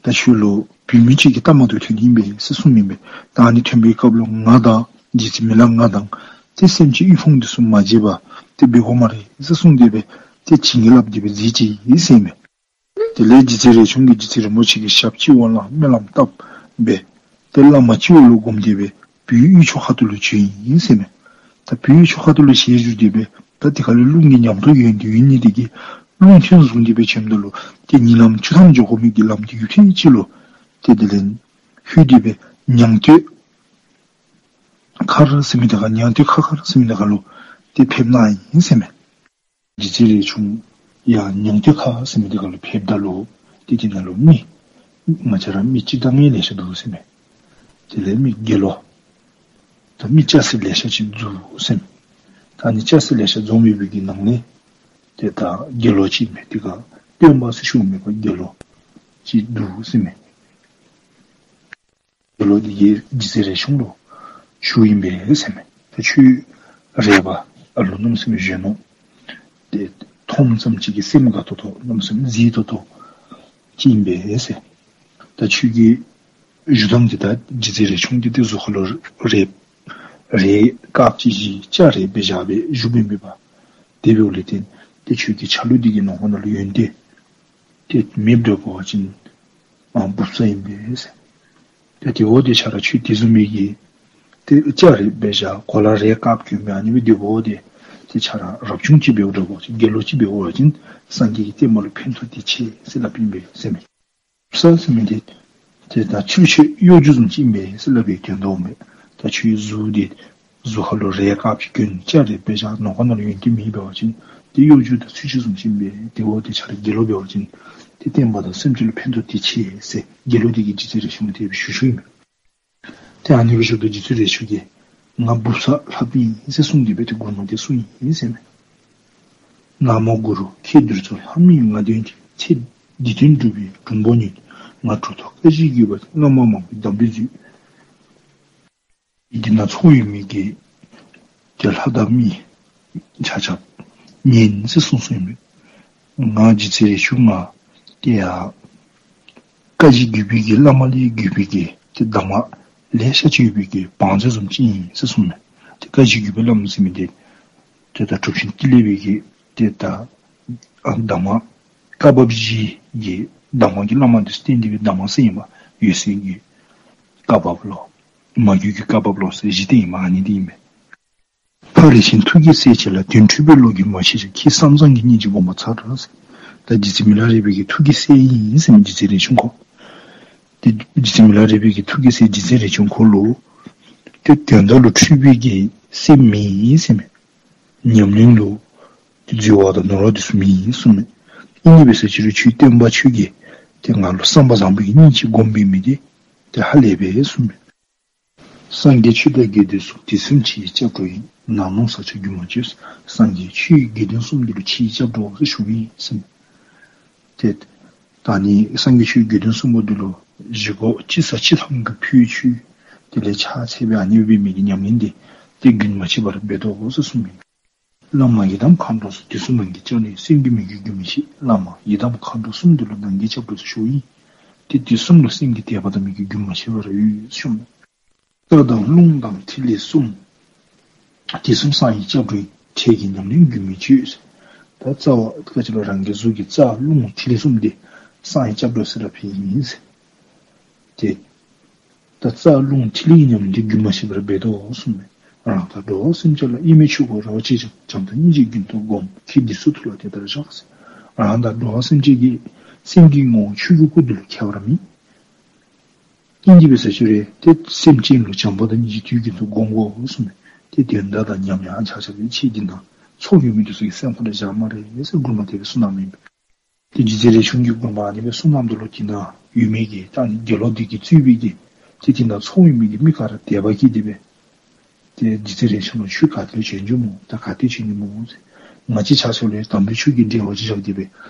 ད་ཁྱོད་ལུ་བུད་མེད་ཅིག་གི་ལྟག་མ་དུ་ཐོན་ནི་ཨིན་པས་ཟེར་གསུངམ་ཨིན་པས། ད་ཨ་ནི་ཐོན་པའི་སྐབས་ལུ་ང་དང་རྗེ་བཙུན་མི་ལ་ང་དང་ཏེ་སེམས་ཅན་དབུལ་ཕོངས་འདི་ཚུ་མ་བརྗེད་པར་ཏེ་འབད་དགོ་སྨ་རེ་ཟེར་གསུངས་ཏེ་སྦེ་ཏེ་བྱིན་གྱིས་བརླབས་ཏེ་སྦེ་མཛད་ཅི་ཟེར་མས། དེ་ལས་རྗེ་བཙུན་རས་ཆུང་གིས་རྗེ་བཙུན་རིན་པོ་ཆེ་གི་ཞབས་སྤྱི་བོ་ལུ་སྨོན་ལམ་བཏབ་སྦེ་ཏེ་བླ་མ་སྤྱི་བོ་ལུ་བསྒོམས་ཏེ་སྦེ་བོད་དབུས་ཕྱོགས་ཁ་ཐུག་ལུ་བྱོན་ཡི་ཟེར་མས། ད་བོད་དབུས་ཕྱོགས་ཁ་ཐུག་ལུ་ཞལ་བཞུགས་ཏེ་སྦེ་ད་དེ་ཁ་ལས་རླུང་གི་ཉམས་རྟོགས་ཡོན་ཏན་ཡོད་ནི་དེ་གིས་རླུང་ཐོན་བཟུང་སྟེ་སྦེ་བྱོནམ་ད་ལུ་ཏེ་ཉིན་ལམ་བཅུ་ཐམ་འགྱོ་དགོ་མི་གི་ལམ་འདི་ཡུན་ཐུང་ཅིག་ལུ་ཏེ་དེ་ལས་ལྷོད་དེ་སྦེ་ཉང་སྟོད་མཁར་ཟེར་མི་དེ་ཁར་ཉང་སྟོད་ཁ་མཁར་ཟེར་མི་དེ་ཁ་ལུ་ཏེ་ཕེབས་གནང་ཡི་ཟེར་མས། རྗེ་བཙུན་རས་ཆུང་ཡར་ཉང་སྟོད་ཁ་ཟེར་མི་དེ་ཁ་ལུ་ཕེབསཔ་ད་ལུ་ཏེ་དེ་ནང་ལུ་མི་ང་བཅས་ར་མི་སྤྱིར་བཏང་ལེ་ཤ་འདུག་ཟེར་མས། དེ་ལས་མི་དགེ་སློང་དང་མི་སྐྱ་སེར་ལེ་ཤ་ཅིག་འཛོམས་ཟེར་མས། ད་ཨ་ནི་སྐྱ་སེར་ལེ་ཤ་འཛོམས་ཡོད་པའི་གི་ནང་ལས་ཏེ་ད་དགེ་སློང་ཅིག་མས། དེ་ཁར་སྟོན་པ་ཟེར་ཞུཝ་མེད་པར་དགེ་སློང་ཅིག་འདུག་ཟེར་མས། དགེ་སློང་འདི་གིས་རྗེ་བཙུན་རས་ཆུང་ལུ་ཞུཝ་ཨིན་པས་ཟེར་མས། ད་ཁྱོད་རས་པ་ཨ་ལུ་གནམ་མེད་ས་མེད་གཞོན་ནུ་ཏེ་མཐོངམ་ཙམ་ཅིག་གིས་སེམས་དགའ་ཏོག་ཏོ་གནམ་མེད་ས་མེད་མཛེས་ཏོག་ཏོ་ཅིག་ཨིན་པས་ཟེར། ད་ཁྱོད་ཀྱི་བཞུགས་ཐངས་འདི་ད་རྗེ་བཙུན་རས་ཆུང་འདི་ཏེ་གཟུགས་ཁ་ལུ་རས་རས་དཀརཔོ་ཅིག་བཞེས་སྐྱ་རས་སྦེ་བཞག་སྦེ་བཞུགསཔ་ཨིན་པས། དེ་འབདཝ་ལས་བརྟེན་ཏེ་ཁྱོད་ཀྱི་ཆ་ལུགས་འདི་གི་ནང་ཁོག་ནང་ལུ་ཡོན་ཏན་ཏེ་མེདཔ་འགྱོ་བ་ཅིན་ཨ་འབུཔ་ཚ་ཨིན་པས་ཟེར། ཏེ་དེ་འབདཝ་ད་ཁྱོད་ར་ཁྱོད་དེ་བཟུམ་མའི་གི་ཏེ་སྐྱ་རས་སྦེ་བཞག་གོ་ལ་རས་དཀརཔོ་གྱོན་མི་ཨ་ནི་སྦེ་དེ་འབདཝ་ད་ཏེ་ཁྱོད་ར་རབ་བྱུང་ཅིག་འབདཝ་འགྱོ་བ་ཅིན་དགེ་སློང་ཅིག་འབདཝ་འགྱོ་བ་ཅིན་སངས་རྒྱས་ཀྱི་བསྟན་པ་ལུ་ཕན་ཐོགས་ཏེ་ཆེ་ཟེར་སླབ་ཨིན་པས་ཟེར་མས། འབུཔ་ཚ་ཟེར་མི་འདི་ཏེ་ད་ཆུ་ཤོད་གཡོ་སྒྱུ་བཟུམ་ཅིག་ཨིན་པས་ཟེར་སླབ་པའི་དོན་དག་མས། ད་ཁྱོད་གཟུགས་འདི་གཟུགས་ཁ་ལུ་རས་དཀརཔོ་ཅིག་གྱོན་སྐྱ་རས་སྦེ་བཞག་ནང་ཁོག་ནང་ལུ་ཡོན་ཏན་མེད་འབད་བ་ཅིན་ཏེ་གཡོ་སྒྱུ་དང་ཆུ་ཤོད་བཟུམ་ཅིག་ཨིན་པས། དེ་འབདཝ་ད་ཁྱོད་ར་དགེ་སློང་འབད་བ་ཅིན་ཏེ་བསྟན་པ་དང་སེམས་ཅན་ལུ་ཕན་ཐོགས་ཏེ་ཆེ་ཟེར་དགེ་སློང་འདི་གིས་རྗེ་བཙུན་རས་ཆུང་ལུ་དེ་སྦེ་ཞུ་ཞུཝ་ཨིན་མས། ཏེ་ཨ་ནི་སྦེ་ཞུཝ་ད་རྗེ་བཙུན་རས་ཆུང་གིས་ང་འབུཔ་ཚ་ལྷགཔ་ཨིན་ཟེར་གསུངས་ཏེ་སྦེ་ཏེ་མགུར་མ་འདི་གསུངས་ཡི་ཟེར་མས། ན་མོ་གུ་རུ་ཁྱེད་འདིར་འཚོགས། ལྷ་མིན་ང་དོན་ཅན། ཚེ་འདི་དོན་སྒྲུབ་པའི་འབྲུང་པོ་ཉིད། ང་གྲུབ་ཐོབ་བཀའ་བཞིན་བགྱིས་པ་ཅིག། བླ་མ་མང་པོས་གདམས་པའི་མཛོད། འདི་ན་ཚོགས་ཡོད་མི་གི་ཏེ་ལྷ་དང་མི་ཆ་ཁྱབ་ཉན་ཟེར་གསུངས་གསུངསམ་ཨིན་མས། ང་རྗེ་བཙུན་རས་ཆུང་ང་ཏེ་ཡ་བཀའ་བཞིན་བརྒྱུད་པའི་གི་བླ་མ་ལས་བརྒྱུད་པའི་གི་ཏེ་གདམས་ངག་ལེ་ཤ་ཅིག་ཡོད་པའི་གི་བང་མཛོད་བཟུམ་ཅིག་ཨིན་ཟེར་གསུངསམ་མས། ཏེ་བཀའ་བཞིན་བརྒྱུད་པའི་བླ་མ་ཟེར་མི་འདི་ཏེ་ད་གྲུབ་ཆེན་ཏི་ལི་པའི་གི་ཏེ་ད་ཨ་གདམས་ངག་བཀའ་བབས་བཞི་གི་གདམས་ངག་གི་བླ་མ་འདི་ཚུ་བསྟེན་ཏེ་སྦེ་གདམས་ངག་གསན་པ་ཡོད་ཟེར་གི། བཀའ་བབས་ལོ། མ་གྱུར་གྱི་བཀའ་བབས་ལོ་ཟེར་བཞི་བསྟེན་ཡི་མ་ཨ་ནི་འདི་ཨིན་མས། ཕ་རིགས་ཆེན་ཐུགས་ཀྱི་སྲས་ཆེ་ལ། དོན་འཁྲུལ་པའི་བློ་གིས་མ་ཤེས་ཀྱང་། ཁྱེད་བསམ་བཟང་གི་སྙིང་རྗེས་དགོངས་པ་མཚར་རོ་ཟེར། ད་རྗེ་བཙུན་མི་ལ་རས་པའི་གི་ཐུགས་ཀྱི་སྲས་ཨིན་ཟེར་མི་རྗེ་བཙུན་རས་ཆུང་ཁོ། ཏེ་རྗེ་བཙུན་མི་ལ་རས་པའི་གི་ཐུགས་ཀྱི་སྲས་རྗེ་བཙུན་རས་ཆུང་ཁོ་ལུ་ཏེ་དོན་དག་ལུ་འཁྲུལ་པའི་གི་སེམས་མེད་ཟེར་མས། ཉམས་ལེན་ལུ་ཏེ་འཛོལ་བ་དང་ནོར་བ་འདི་ཚུ་མེད་གསུངསམ་མས། ཨིན་ནི་འབད་ས་ཅིག་རུང་ཁྱོད་སྟོན་པ་ཁྱོད་ཀྱིས་ཏེ་ང་ལུ་བསམ་པ་བཟང་པོའི་གི་སྙིང་རྗེ་སྒོམ་པའི་མི་འདི་ཏེ་ཧ་ལས་པས་གསུངསམ་མས། སངས་རྒྱས་ཆོས་དང་དགེ་འདུན་གསུམ། དེ་གསུམ་ཕྱི་ཡི་སྐྱབས་འགྲོ་ཡིན། ནང་ལོགས་ས་ཆ་རྒྱུན་མ་ཆད། སངས་རྒྱས་ཆོས་དགེ་འདུན་གསུམ་འདི་ལུ་ཕྱི་ཡི་སྐྱབས་འགྲོ་ཟེར་ཞུཝ་ཨིན་ཟེར་མས། ཏེ་ད་ནི་སངས་རྒྱས་ཆོས་དགེ་འདུན་གསུམ་པོ་འདི་ལུ་བཞེས་སྒོ་ཅི་ཟ་ཅི་འཐུང་གི་ཕུལ་ཆུ་དེ་ལས་ཕྱག་འཚལ་བའི་ཨ་ནི་སྦེ་མི་གི་ཉམས་ལེན་འདི་ཏེ་རྒྱུན་མ་ཆད་པར་འབད་དོ་ཟེར་གསུངསམ་ཨིན། བླ་མ་ཡི་དམ་མཁའ་འགྲོ་གསུམ། དེ་གསུམ་ནང་གི་སྐྱབས་གནས་སེམས་རྒྱུད་མི་རྒྱུད་རྒྱུན་མི་ཆད། བླ་མ་ཡི་དམ་མཁའ་འགྲོ་གསུམ་འདི་ལུ་ནང་གི་སྐྱབས་འགྲོ་ཟེར་ཞུཝ་ཨིན། ཏེ་དེ་གསུམ་ལུ་སེམས་ཀྱི་དད་པ་དང་མོས་གུས་རྒྱུན་མ་ཆད་པར་ཡོད་ཟེར་ཞུཝ་ཨིན། རྩ་དང་རླུང་དང་ཐིག་ལེ་གསུམ། དེ་གསུམ་སངས་རྒྱས་སྐྱབས་འགྲོ་ཡིན། ཁྱེད་ཀྱི་ཉམས་ལེན་རྒྱུན་མི་ཆད། ད་རྩ་བ་ག་ཅི་ལོ་རང་གི་གཟུགས་ཀྱི་རྩ་རླུང་ཐིག་ལེ་གསུམ་འདི་སངས་རྒྱས་སྐྱབས་འགྲོ་ཟེར་ར་ཕུལཝ་ཨིན་ཟེར། ཏེ་ད་རྩ་རླུང་ཐིག་ལེ་གི་ཉམས་ལེན་འདི་རྒྱུན་མ་ཆད་པར་འབད་དོ་གསུངསམ་མས། རང་དང་འགྲོ་བ་སེམས་ཅན་ལ། དབྱེར་མེད་ཆོས་སྐུ་རོལ་པ་ཅན། བྱམས་དང་སྙིང་རྗེ་རྒྱུན་དུ་བསྒོམ། ཁྱེད་འདི་ཚུ་ཐུགས་ལ་དེ་ལྟར་བཞག་ཟེར། རང་དང་འགྲོ་བ་སེམས་ཅན་གྱི་སེམས་ཀྱི་ངོ་བོ་ཆོས་ཀྱི་སྐུ་འདི་ལུ་ཁྱད་པར་མེད། ཨིན་ཏེ་འབད་ས་ཅིག་རུང་ཏེ་སེམས་ཅན་ལུ་བྱམས་པ་དང་སྙིང་རྗེ་དུས་རྒྱུན་དུ་སྒོམ་དགོ་གསུངསམ་མས། ཏེ་དོན་དག་དང་ཉམས་ལེན་ཨ་ཆ་ཁྱབ་ཁྱེད་འདི་ནང་ཚོགས་ཡོད་མི་འདི་ཚུ་གིས་སེམས་ཁར་བཞག་སྨ་རེ་ཟེར་མགུར་མ་དེ་སྦེ་གསུངས་གནངམ་ཨིན་པས། ཏེ་རྗེ་བཙུན་རས་ཆུང་གིས་མགུར་མ་ཨ་ནི་སྦེ་གསུངས་གནངམ་ད་ལུ་དེ་ནང་ཡོད་མི་གི་ད་ནི་དགེ་སློང་འདི་གིས་གཙོས་པའི་གི་ཏེ་དེ་ནང་ཚོགས་ཡོད་མི་གི་མི་ག་ར་དད་པ་སྐྱེས་ཏེ་སྦེ་ཏེ་རྗེ་བཙུན་རས་ཆུང་ལུ་ཁྱོད་ག་ཏེ་ལས་བྱོན་བྱོནམ་སྨོ། ད་ག་ཏེ་བྱོན་ནི་སྨོ་ཟེར། ང་བཅས་ཆ་ཁྱབ་ལུ་དམ་པའི་ཆོས་ཀྱི་འབྲེལ་བ་ཅིག་བཞག་སྟེ་སྦེ་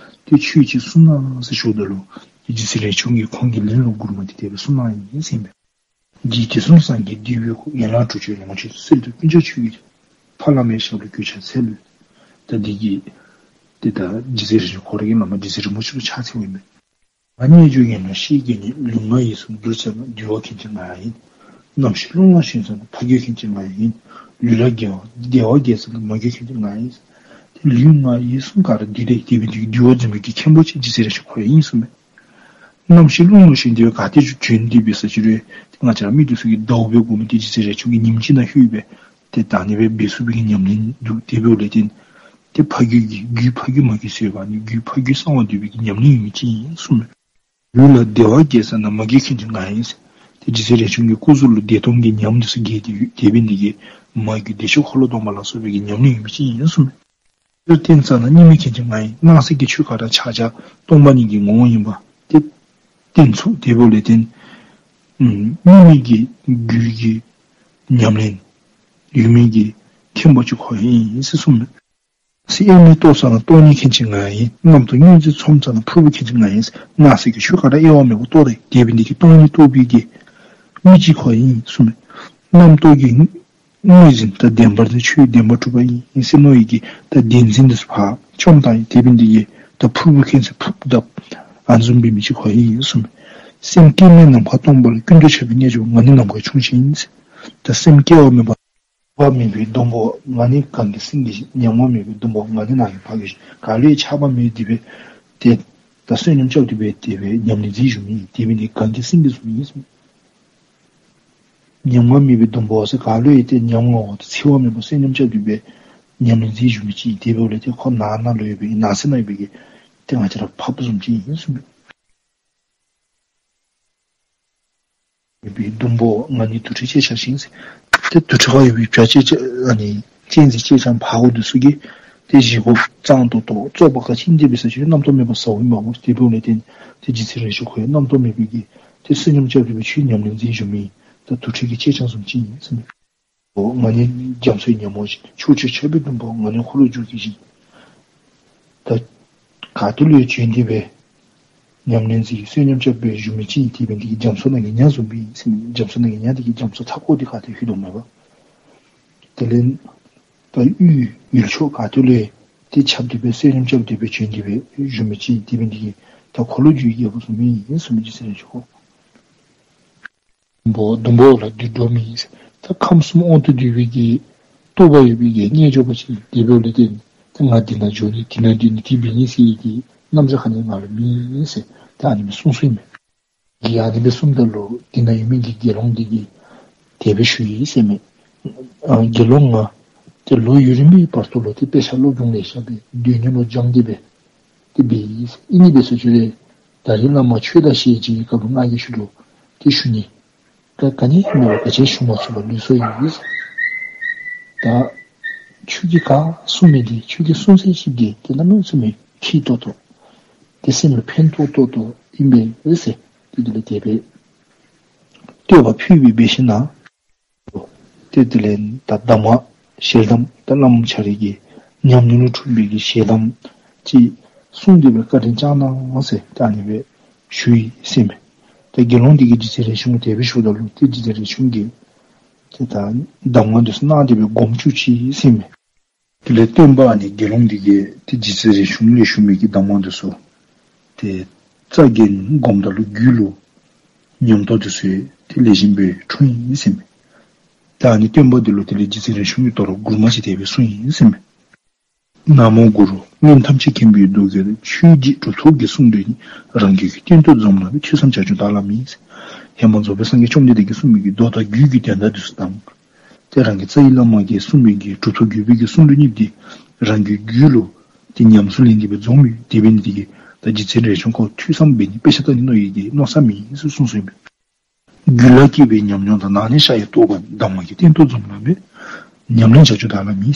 ཏེ་ཆོས་ཅིག་གསུང་གནང་ཟེར་ཞུཝ་ད་ལུ་ཏེ་རྗེ་བཙུན་རས་ཆུང་གིས་ཁོང་གི་ལན་ལུ་མགུར་མ་འདི་དེ་སྦེ་གསུངས་གནང་ཡི་ཟེར་ཨིན་པས། རྗེ་དུས་གསུམ་སངས་རྒྱས་འདུས་པའི་སྐུ། ཡན་ལག་དྲུག་ཅུའི་ལོངས་སྤྱོད་གསེར་དང་ཀུན་ཆར་ཆུ་སྐྱེས་ཀྱི། ཕ་བླ་མའི་ཞབས་ལ་གུས་ཕྱག་འཚལ་ལོ། ད་འདི་གིས་ཏེ་ད་རྗེ་བཙུན་རས་ཆུང་ཁོ་ར་གིས་བླ་མ་རྗེ་བཙུན་རིན་པོ་ཆེ་ལུ་ཕྱག་འཚལཝ་ཨིན་པས། ང་རྣལ་འབྱོར་ངན་ལ་ཤེས་རྒྱུད་ནས། ལུས་ངག་ཡིད་གསུམ་འདུལ་བྱེད་ན། འདུལ་བ་མཁན་ཆེན་ང་ཡིན། རྣམ་ཤེས་རླུང་ལ་ཞེན་ས་ན། ཕ་རྒོད་མཁན་ཆེན་ང་ཡིན། ལུས་ལ་དགེ་བ་བདེ་བ་དགེ་ས་ན། མ་རྒོད་མཁན་ཆེན་ང་ཡིན། ཏེ་ལུས་ངག་ཡིད་གསུམ་ག་ར་འདུལ་ཏེ་དེ་སྦེ་འདུལ་བ་འཛིན་པའི་གི་མཁན་པོ་ཅིག་རྗེ་བཙུན་རས་ཆུང་ཁོ་ར་ཨིན་གསུངསམ་མས། རྣམ་ཤེས་རླུང་ལུ་ཞེན་ཏེ་སྦེ་ག་ཏེ་བྱོན་ཏེ་འབད་ས་ཅིག་རུང་ཏེ་ང་བཅས་ར་མི་འདི་ཚུ་གིས་ཟླཝ་སྦེ་སྒོམ་སྟེ་རྗེ་བཙུན་རས་ཆུང་གིས་ཉིནམ་གཅིག་ནང་ལྷོད་སྦེ་ཏེ་ད་ནི་སྦེ་འབད་ཚུགས་པའི་གི་ཉམས་ལེན་འདུག། དེ་འབདཝ་ལས་བརྟེན་ཏེ་ཕ་རྒོད་ཀྱི་རྒྱུད་ཕ་རྒོད་མ་རྒོད་ཟེར་བ་ནི་རྒྱུད་ཕ་རྒོད་གསང་བ་འདུས་པའི་གི་ཉམས་ལེན་ཡོད་མི་ཅིག་ཨིན་གསུངསམ་མས། ལུས་ལ་བདེ་བ་དགེ་ས་ན། མ་རྒོད་མཁན་ཆེན་ང་ཡིན་ཟེར། ཏེ་རྗེ་བཙུན་རས་ཆུང་གི་སྐུ་གཟུགས་ལུ་བདེ་སྟོང་གི་ཉམས་འདི་ཚུ་རྒྱས་ཏེ་ཡོད། དེ་འབད་ནི་དེ་གིས་མ་རྒོད་བདེ་མཆོག་འཁོར་ལོ་སྡོམ་པ་ལ་སོགས་པའི་གི་ཉམས་ལེན་ཡོད་མི་ཅིག་ཨིན་གསུངསམ་མས། དེར་བརྟེན་ཙ་ན་གཉིས་མེད་མཁན་ཆེན་ང་ཡིན། སྣང་སྲིད་ཀྱི་ཆོས་ག་ར་ཕྱག་རྒྱ་སྟོང་པ་ཉིད་ཀྱི་ངོ་བོ་ཨིནམ་ཏེ་བསྟན་ཚུགས། དེ་འབདཝ་ལས་བརྟེན་གཉིས་མེད་ཀྱི་རྒྱུད་ཀྱི་ཉམས་ལེན་ཡོད་མི་གི་མཁན་པོ་ཅིག་ཁོ་ཨིན་ཟེར་གསུངསམ་མས། སྣང་སྲིད་དབྱེར་མེད་རྟོགས་ཙ་ན་སྟོང་ཉིད་མཁན་ཆེན་ང་ཡིན། རྣམ་རྟོག་མྱོང་འཛིན་ཚོམ་ཙ་ན་ཕུར་བུ་མཁན་ཆེན་ང་ཡིན། སྣང་སྲིད་ཀྱི་ཆོས་ག་ར་དབྱེ་བ་མེད་པར་རྟོགས་ཏེ་དེ་འབད་ནི་དེ་གིས་སྟོང་ཉིད་རྟོགས་པའི་གི་མི་ཅིག་ཁོ་ཨིན་གསུངསམ་མས། རྣམ་རྟོག་གི་ངོས་འཛིན་ད་བདེན་པར་ད་ཆོས་བདེན་པར་གྲུབ་པ་ཨིན་ཟེར་མནོ་བའི་གི་ད་བདེན་འཛིན་འདི་ཚུ་ཕར་བཅོམ་བཏང་ཡི། དེ་འབད་ནི་དེ་གིས་ད་ཕུར་བུ་མཁན་ཆེན་ཕུར་བུ་བརྡབ་ཨ་ནི་བཟུམ་འབད་མི་ཅིག་ཁོ་ཨིན་གསུངསམ་མས། སེམས་སྐྱེ་མེད་ནམ་མཁའ་སྟོང་པ་ལ། ཀུན་ཏུ་ཁྱབ་པའི་རྣལ་འབྱོར་པ། ང་ནི་ནམ་མཁའི་ཁྱུང་ཆེན་ཡིན་ཟེར། ད་སེམས་སྐྱེ་བ་མེད་པ་བ་མེད་པའི་སྡོང་པོ་ང་ནི་གངས་ཀྱི་སེང་གེ་བཞིན། ཉམ་ང་མེད་པའི་སྡོང་པོ་ང་ནི་ནགས་ཀྱི་ཕ་རྒོད་བཞིན། ག་ལུ་ཡང་ཆགས་པ་མེད་དེ་སྦེ་ཏེ་ད་བསོད་སྙོམས་རྐྱབ་སྟེ་སྦེ་དེ་སྦེ་ཉམས་ལེན་མཛད་བཞུགས་མི་དེ་འབད་ནི་གངས་ཀྱི་སེང་གེ་བཟུམ་ཨིན་གསུངས། ཉམ་ང་མེད་པའི་སྡོང་པོ་ཟེར་ག་ལུ་ཡང་ཏེ་ཉམ་ང་བ་ད་འཚེར་བ་མེད་པར་བསོད་སྙོམས་རྐྱབ་སྟེ་སྦེ་ཉམས་ལེན་མཛད་བཞུགས་མི་ཅིག་དེ་འབདཝ་ལས་ཏེ་ཁོ་ནགས་ནང་ལུ་ཡོད་པའི་ནགས་གསེབ་ནང་ཡོད་པའི་གི་ཏེ་ང་བཅས་ར་ཕགཔ་བཟུམ་ཅིག་ཨིན་གསུངས། མེད་པའི་སྡོང་པོ་ང་ནི་དུར་ཁྲོད་ཅེས་བྱར་ཞིང་ཟེར། ཏེ་དུར་ཁྲོད་ཁར་ཡོད་པའི་བྱ་ཅེས་བྱར་ཨ་ནི་གཅན་གཟན་ཅེས་བྱར་ཕག་གུ་འདི་ཚུ་གིས་ཏེ་བཞེས་སྒོ་གཙང་ཏོག་ཏོ་བཙོག་པ་ག་ཅི་ཨིན་དེ་འབད་ས་ཅིག་རྣམ་རྟོག་མེད་པར་ཟཝ་ཨིན་པས་སྨོ། དེ་འབདཝ་ལས་བརྟེན་ཏེ་རྗེ་བཙུན་རས་ཆུང་ཁོ་ཡང་རྣམ་རྟོག་མེད་པའི་གི་ཏེ་བསོད་སྙོམས་རྐྱབ་སྟེ་སྦེ་ཆོས་ཉམས་ལེན་མཛད་བཞུགས་མི་ད་དུར་ཁྲོད་ཀྱི་ཅེས་བྱར་བཟུམ་ཅིག་ཨིན་ཟེར་མས། ང་ནི་རྒྱ་མཚོའི་ཉ་མོ་བཞིན། ཕྱོགས་བཅུར་ཁྱབ་པའི་སྡོང་པོ་ང་ནི་འཁོར་ལོས་སྒྱུར་མཁན་བཞིན། ད་ག་ཏེ་ལུ་ཡང་བྱོན་ཏེ་སྦེ་ ཉམས་ལེན་མཛད་བསོད་སྙོམས་རྐྱབ་སྦེ་བཞུགས་མི་ཅིག་དེ་འབད་ནི་དེ་གིས་རྒྱ་མཚོ་ནང་གི་ཉ་བཟུམ་སྦེ་ཟེར་མས། རྒྱ་མཚོ་ནང་གི་ཉ་དེ་གིས་རྒྱ་མཚོ་མཐའ་འཁོར་དེ་ཁ་ཐུག་ལྷོད་དོ་མས་པ། དེ་ལས་ད་ཡུལ་ཡུལ་ཕྱོགས་ཁ་ཐུག་ལས་ཏེ་ཁྱབ་སྟེ་སྦེ་བསོད་སྙོམས་རྐྱབ་སྟེ་སྦེ་བྱོན་ཏེ་སྦེ་བཞུགས་མི་ཅིག་དེ་འབད་ནི་དེ་གིས་ད་འཁོར་ལོས་སྒྱུར་བའི་རྒྱལ་པོ་བཟུམ་སྦེ་ཨིན་ཟེར་མས། རྗེ་བཙུན་རས་ཆུང་ཁོ་ཟླུམ་པོ་ཟླུམ་པོ་ལ་འདུ་འགྲོ་མི་ཟེར། ད་ཁམས་གསུམ་དབང་དུ་སྡུད་པའི་གི་རྟོགས་པ་ཡོད་པའི་གི་རྣལ་འབྱོར་པ་ཅིག་དེ་འབདཝ་ལས་བརྟེན་ད་ང་འདི་ནང་འགྱོ་ནི་འདི་ནང་སྡོད་ནི་དེ་འབད་ནི་ཟེར་བའི་གི་རྣམ་གཞག་ག་ནི་ང་ལུ་མེད་ཟེར་ད་ཨ་ནི་སྦེ་གསུངས་གསུངསམ་མས། གིས་ཨ་ནི་སྦེ་གསུངམ་ད་ལུ་དེ་ནང་ཡོད་མི་གི་དགེ་སློང་དེ་གིས་དེ་སྦེ་ཞུ་ཡི་ཟེར་མས། ཨ་དགེ་སློང་ང་ཏེ་ལོ་ཡུན་རིངམོའི་བར་དུ་ལུ་ཏེ་དཔེ་ཆ་སློབ་སྦྱོང་ལེ་ཤ་འབད་སྡོད་ནི་ལུ་སྦྱངས་ཏེ་སྦེ་ཏེ་འབད་ཡི་ཟེར། ཨིན་ནི་འབད་ས་ཅིག་རུང་ད་རིས་བླ་མ་ཆོས་དང་ཞལ་མཇལ་བའི་སྐབས་ལུ་ང་གིས་ཁྱོད་ལུ་ཏེ་ཞུ་ནི་ག་ག་ནི་མེད་པར་ག་ཅི་ཞུ་མ་ཚུགས་པར་ལུས་སོ་ཡི་ཟེར། ད་ཁྱོད་ཀྱིས་ག་གསུང་མི་དེ་ཁྱོད་ཀྱིས་གསུང་ཚད་ཅིག་དེ་ཏེ་གནམ་མེད་ས་མེད་ཁེ་ཏོག་ཏོ་ཏེ་སེམས་ལུ་ཕན་ཐོགས་ཏོག་ཏོ་ཨིན་པས་ཟེར། ཏེ་དེ་ལས་དེ་སྦེ་བསྟོད་པ་ཕུལ་བའི་སྦེ་ཞིནམ་ལས་ཏེ་དེ་ལས་ད་གདམས་ངག་ཞལ་གདམས་ད་བླམ་ཁྱོད་རའི་གི་ཉམས་མྱོང་ལུ་འཁྲུངས་པའི་གི་ཞལ་གདམས་ཅིག་གསུངས་ཏེ་སྦེ་བཀའ་དྲིན་བསྐྱང་གནང་ཟེར་ད་ཨ་ནི་སྦེ་ཞུ་ཡི་ཟེར་མས། ད་དགེ་སློང་དེ་གིས་རྗེ་བཙུན་རས་ཆུང་དེ་སྦེ་ཞུཝ་ད་ལུ་ཏེ་རྗེ་བཙུན་རས་ཆུང་གིས་ཏེ་ད་གདམས་ངག་འདི་ཚུ་གནང་སྟེ་སྦེ་སྒོམ་བཅུག་ཅི་ཟེར་མས། དེ་ལས་སྟོན་པ་ཨ་ནི་དགེ་སློང་དེ་གིས་ཏེ་རྗེ་བཙུན་རས་ཆུང་ལས་ཞུ་མི་གི་གདམས་ངག་འདི་ཚུ་ཏེ་རྩ་འགེངས་སྒོམ་ད་ལུ་རྒྱུད་ལུ་ཉམས་རྟོགས་འདི་ཚུ་ཏེ་ལེགས་ཤོམ་སྦེ་འཁྲུངས་ཡི་ཟེར་མས། ད་ཨ་ནི་སྟོན་པ་འདི་ལུ་དེ་ལས་རྗེ་བཙུན་རས་ཆུང་གིས་དོ་རུང་མགུར་མ་ཅིག་དེ་སྦེ་གསུངས་ཡི་ཟེར་མས། ན་མོ་གུ་རུ། གླིང་ཐམས་ཅད་མཁྱེན་པའི་གདུལ་དཀའ་ཆོས་རྗེ་གྲུབ་ཐོབ་ཀྱི་གསུང་དོན་ནི། རང་རྒྱུད་ཀྱི་སྟེང་དུ་འཛོམས་ལ་བས། ཐོས་བསམ་བྱ་ཁྱོད་བདག་ལ་མེད། ཧེ་མ་རྫོགས་པའི་སངས་རྒྱས་བཅོམ་ལྡན་འདས་ཀྱིས་གསུངས་མི་གི་མདོ་དང་རྒྱུད་ཀྱི་དོན་དག་འདི་ཚུ་དང་། ཏེ་རང་གི་རྩ་བའི་བླ་མ་གིས་གསུངས་མི་གི་གྲུབ་ཐོབ་བརྒྱུད་པའི་གི་གསུང་དོན་གཉིས་འདི་རང་གི་རྒྱུད་ལུ་ཏེ་ཉམས་སུ་ལེན་ཏེ་སྦེ་འཛོམས་ཡོད། དེ་འབད་ནི་དེ་གིས་ད་རྗེ་བཙུན་རས་ཆུང་ཁོ་ཐོས་བསམ་འབད་ནི་དཔེ་ཆ་ལྟ་ནི་མནོ་བའི་གི་མནོ་བསམ་མེད་ཟེར་གསུངས་གསུངསམ་ཨིན་པས། རྒྱུད་ལ་སྐྱེས་པའི་ཉམས་མྱོང་དང་། ནང་ནས་ཤར་བའི་རྟོགས་པ་ནི། གདམས་ངག་གི་སྟེང་དུ་འཛོམས་ལ་བས། ཉམས་ལེན་བྱ་ཁྱོད་བདག་ལ་མེད།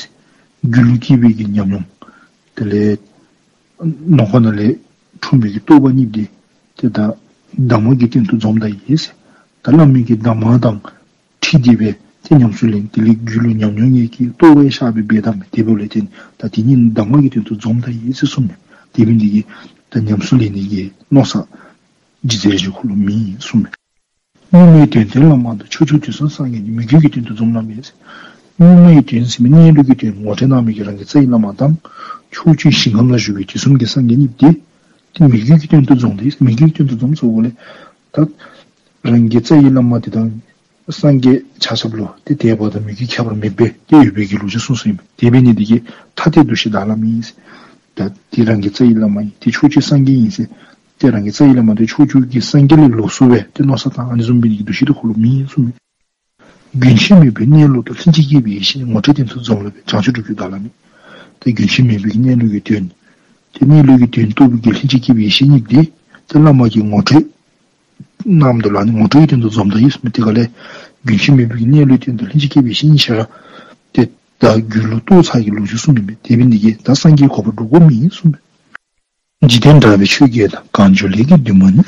རྒྱུད་ལུ་སྐྱེས་པའི་གི་ཉམས་མྱོང་དེ་ལས་ནང་ཁོག་ནང་ལས་འཁྲུངས་པའི་གི་རྟོགས་པ་གཉིས་འདི་ཏེ་ད་གདམས་ངག་གི་སྟེང་དུ་འཛོམས་ད་ཡི་ཟེར། ད་བླ་མའི་གི་གདམས་ངག་དང་འཁྲིལ་ཏེ་སྦེ་ཏེ་ཉམས་སུ་ལེན། དེ་ལས་རྒྱུད་ལུ་ཉམས་མྱོང་ངེས་ཀྱི་རྟོགས་པ་ཤར་སྦེ་འབད་དོ་མས། དེ་འབདཝ་ལས་བརྟེན་ད་དེ་གཉིས་གདམས་ངག་གི་སྟེང་དུ་འཛོམས་ད་ཡི་ཟེར་གསུངས་མས། དེ་འབད་ནི་དེ་གིས་ད་ཉམས་སུ་ལེན་ནི་གི་མནོ་བསམ་རྗེ་བཙུན་རས་ཆུང་ཁོ་ལུ་མེད་གསུངས་མས། གཉུག་མའི་དོན་སྟོན་བླ་མ་དང་། ཕྱོགས་བཅུའི་དུས་གསུམ་སངས་རྒྱས་ནི། མོས་གུས་ཀྱི་སྟེང་དུ་འཛོམས་ལ་མེད། གཉུག་མའི་དོན་ཟེར་མི་གནས་ལུགས་ཀྱི་དོན་ངོ་སྤྲོད་གནང་མི་གི་རང་གི་རྩ་བའི་བླ་མ་དང་ཕྱོགས་བཅུའི་ཞིང་ཁམས་ལ་བཞུགས་པའི་དུས་གསུམ་གྱི་སངས་རྒྱས་གཉིས་འདི་ཏེ་མོས་གུས་ཀྱི་སྟེང་དུ་འཛོམས་ཏེ། མོས་གུས་ཀྱི་སྟེང་དུ་འཛོམས་ཟེརཝ་ལས་ད་རང་གི་རྩ་བའི་བླ་མ་དེ་དང་སངས་རྒྱས་ཆ་ཁྱབ་ལུ་ཏེ་དད་པ་དང་མོས་གུས་ཁྱད་པར་མེདཔ་སྦེ་ཏེ་ཡོད་པའི་གི་ལོ་རྒྱུས་གསུངས་གསུངསམ་ཨིན་པས། དེ་འབད་ནི་དེ་གིས་ཐ་དད་འདུ་ཤེས་བདག་ལ་མེད་ཟེར། ད་དེ་རང་གི་རྩ་བའི་བླ་མ་ཨིན། ཏེ་ཕྱོགས་བཅུའི་སངས་རྒྱས་ཨིན་ཟེར། ཏེ་རང་གི་རྩ་བའི་བླ་མ་དེ་ཕྱོགས་བཅུ་གི་སངས་རྒྱས་ལས་ལོགས་སུ་སྦེ་ཏེ་མནོ་བསམ་བཏང་ཨ་ནི་བཟུམ་འབད་ནི་གི་འདུ་ཤེས་དེ་ཁོ་ལུ་མེད་གསུངས་མས། རྒྱུན་ཆད་མེད་པའི་གནས་ལུགས་དང་། ལྷན་ཅིག་སྐྱེས་པའི་ཡེ་ཤེས་ནི། ངོ་སྤྲོད་སྟེང་དུ་འཛོམས་ལ་བས། བྱང་ཆུབ་སྒྲུབ་ཁྱོད་བདག་ལ་མེད། ཏེ་རྒྱུན་ཆད་མེད་པའི་གནས་ལུགས་ཀྱི་དོན་ཏེ་གནས་ལུགས་ཀྱི་དོན་རྟོགས་པའི་གི་ལྷན་ཅིག་སྐྱེས་པའི་ཡེ་ཤེས་གཉིས་འདི་ཏེ་བླ་མ་གིས་ངོ་སྤྲོད་གནངམ་ད་ལུ་ཨ་ནི་ངོ་སྤྲོད་ཀྱི་སྟེང་དུ་འཛོམས་ད་ཡི་ཟེར་མས། དེ་ག་ལས་རྒྱུན་ཆད་མེད་པའི་གནས་ལུགས་སྟེང་དུ་ལྷན་ཅིག་སྐྱེས་པའི་ཡེ་ཤེས་གཉིས་ཆ་ར་ཏེ་ད་རྒྱུད་ལུ་རྟོགས་ཚར་གྱི་ལོ་རྒྱུས་གསུངས་ནི་མས། དེ་འབད་ནི་དེ་གིས་ད་སངས་རྒྱས་གོ་འཕང་སྒྲུབ་དགོཔ་མེད་གསུངས་མས། འཇིག་རྟེན་དྲ་བའི་ཆོས་བརྒྱད་དང་། གང་བྱུང་ལས་ཀྱི་འདུན་མ་ནི།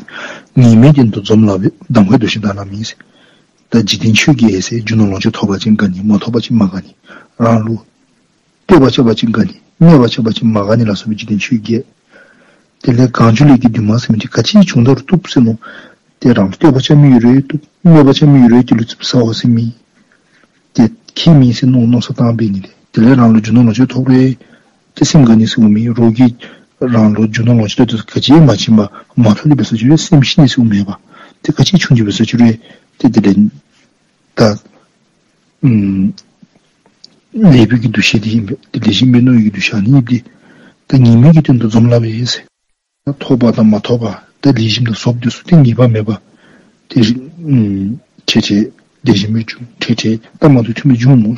ངེས་མེད་སྟེང་དུ་འཛོམས་ལ་བས། གདམ་ཁའི་འདུ་ཤེས་བདག་ལ་མེད་ཟེར། ད་འཇིག་རྟེན་ཆོས་བརྒྱད་ཟེར་རྒྱུ་ནོར་ལོངས་སྤྱོད་ཐོབ་པ་ཅིན་དགའ་ནི། མ་ཐོབ་པ་ཅིན་མ་དགའ་ནི། རང་ལུ་བསྟོད་པ་རྐྱབ་པ་ཅིན་དགའ་ནི། སྨད་པ་རྐྱབ་པ་ཅིན་མ་དགའ་ནི་ལ་སོགས་པའི་འཇིག་རྟེན་ཆོས་བརྒྱད། དེ་ལས་གང་བྱུང་ལས་ཀྱི་འདུན་མ་ཟེར་མི་འདི་ག་ཅི་བྱུང་ད་རུང་བཏུབ་ཟེར་མནོ། ཏེ་རང་ལུ་བསྟོད་པ་རྐྱབ་མི་ཡོད་རུང་བཏུབ། སྨད་པ་རྐྱབ་མི་ཡོད་རུང་དེ་ལུ་ཙིགཔ་ཟ་བ་ཟེར་མེད། ཏེ་ཁྱད་མེད་ཟེར་མནོ་མནོ་བསམ་བཏང་འབད་ནི་དེ། དེ་ལས་རང་ལུ་རྒྱུ་ནོར་ལོངས་སྤྱོད་ཐོབ་རུང་ཏེ་སེམས་དགའ་ནི་ཟེརཝ་མེད། རོགས་ཀྱིས་རང་ལུ་རྒྱུ་ནོར་ལོངས་སྤྱོད་དེ་ཚུ་ག་ཅི་མ་བྱིན་པར་མ་ཐོབ་སྟེ་འབད་ས་ཅིག་རུང་སེམས་ཤི་ནི་ཟེརཝ་མེད་པར་ཏེ་ག་ཅི་བྱུང་སྟེ་འབད་ས་ཅིག་རུང་ཏེ་དེ་ལས་ད་ཨམ་ལེགས་པའི་གི་འདུ་ཤེས་དེ་ཨིན་པས། ཏེ་ལེགས་ཤོམ་སྦེ་མནོ་བའི་གི་འདུ་ཤེས་ཨ་ནི་ཨིནམ་འདི་ད་ངེས་མེད་ཀྱི་སྟེང་དུ་འཛོམས་ལ་བས་ཟེར། ཐོབ་པ་དང་མ་ཐོབ་པ་ད་ལེགས་ཤོམ་དང་ཟོགཔ་དེ་ཚུ་ཏེ་ངེས་པ་མེད་པར་ཏེ་ཨམ་ཁྱད་ཆེ་ལེགས་ཤོམ་སྦེ་བྱུང་། ཁྱད་ཆེ་ད་མ་བཏུབ་ཐོན་མི་བྱུང་སྨོ།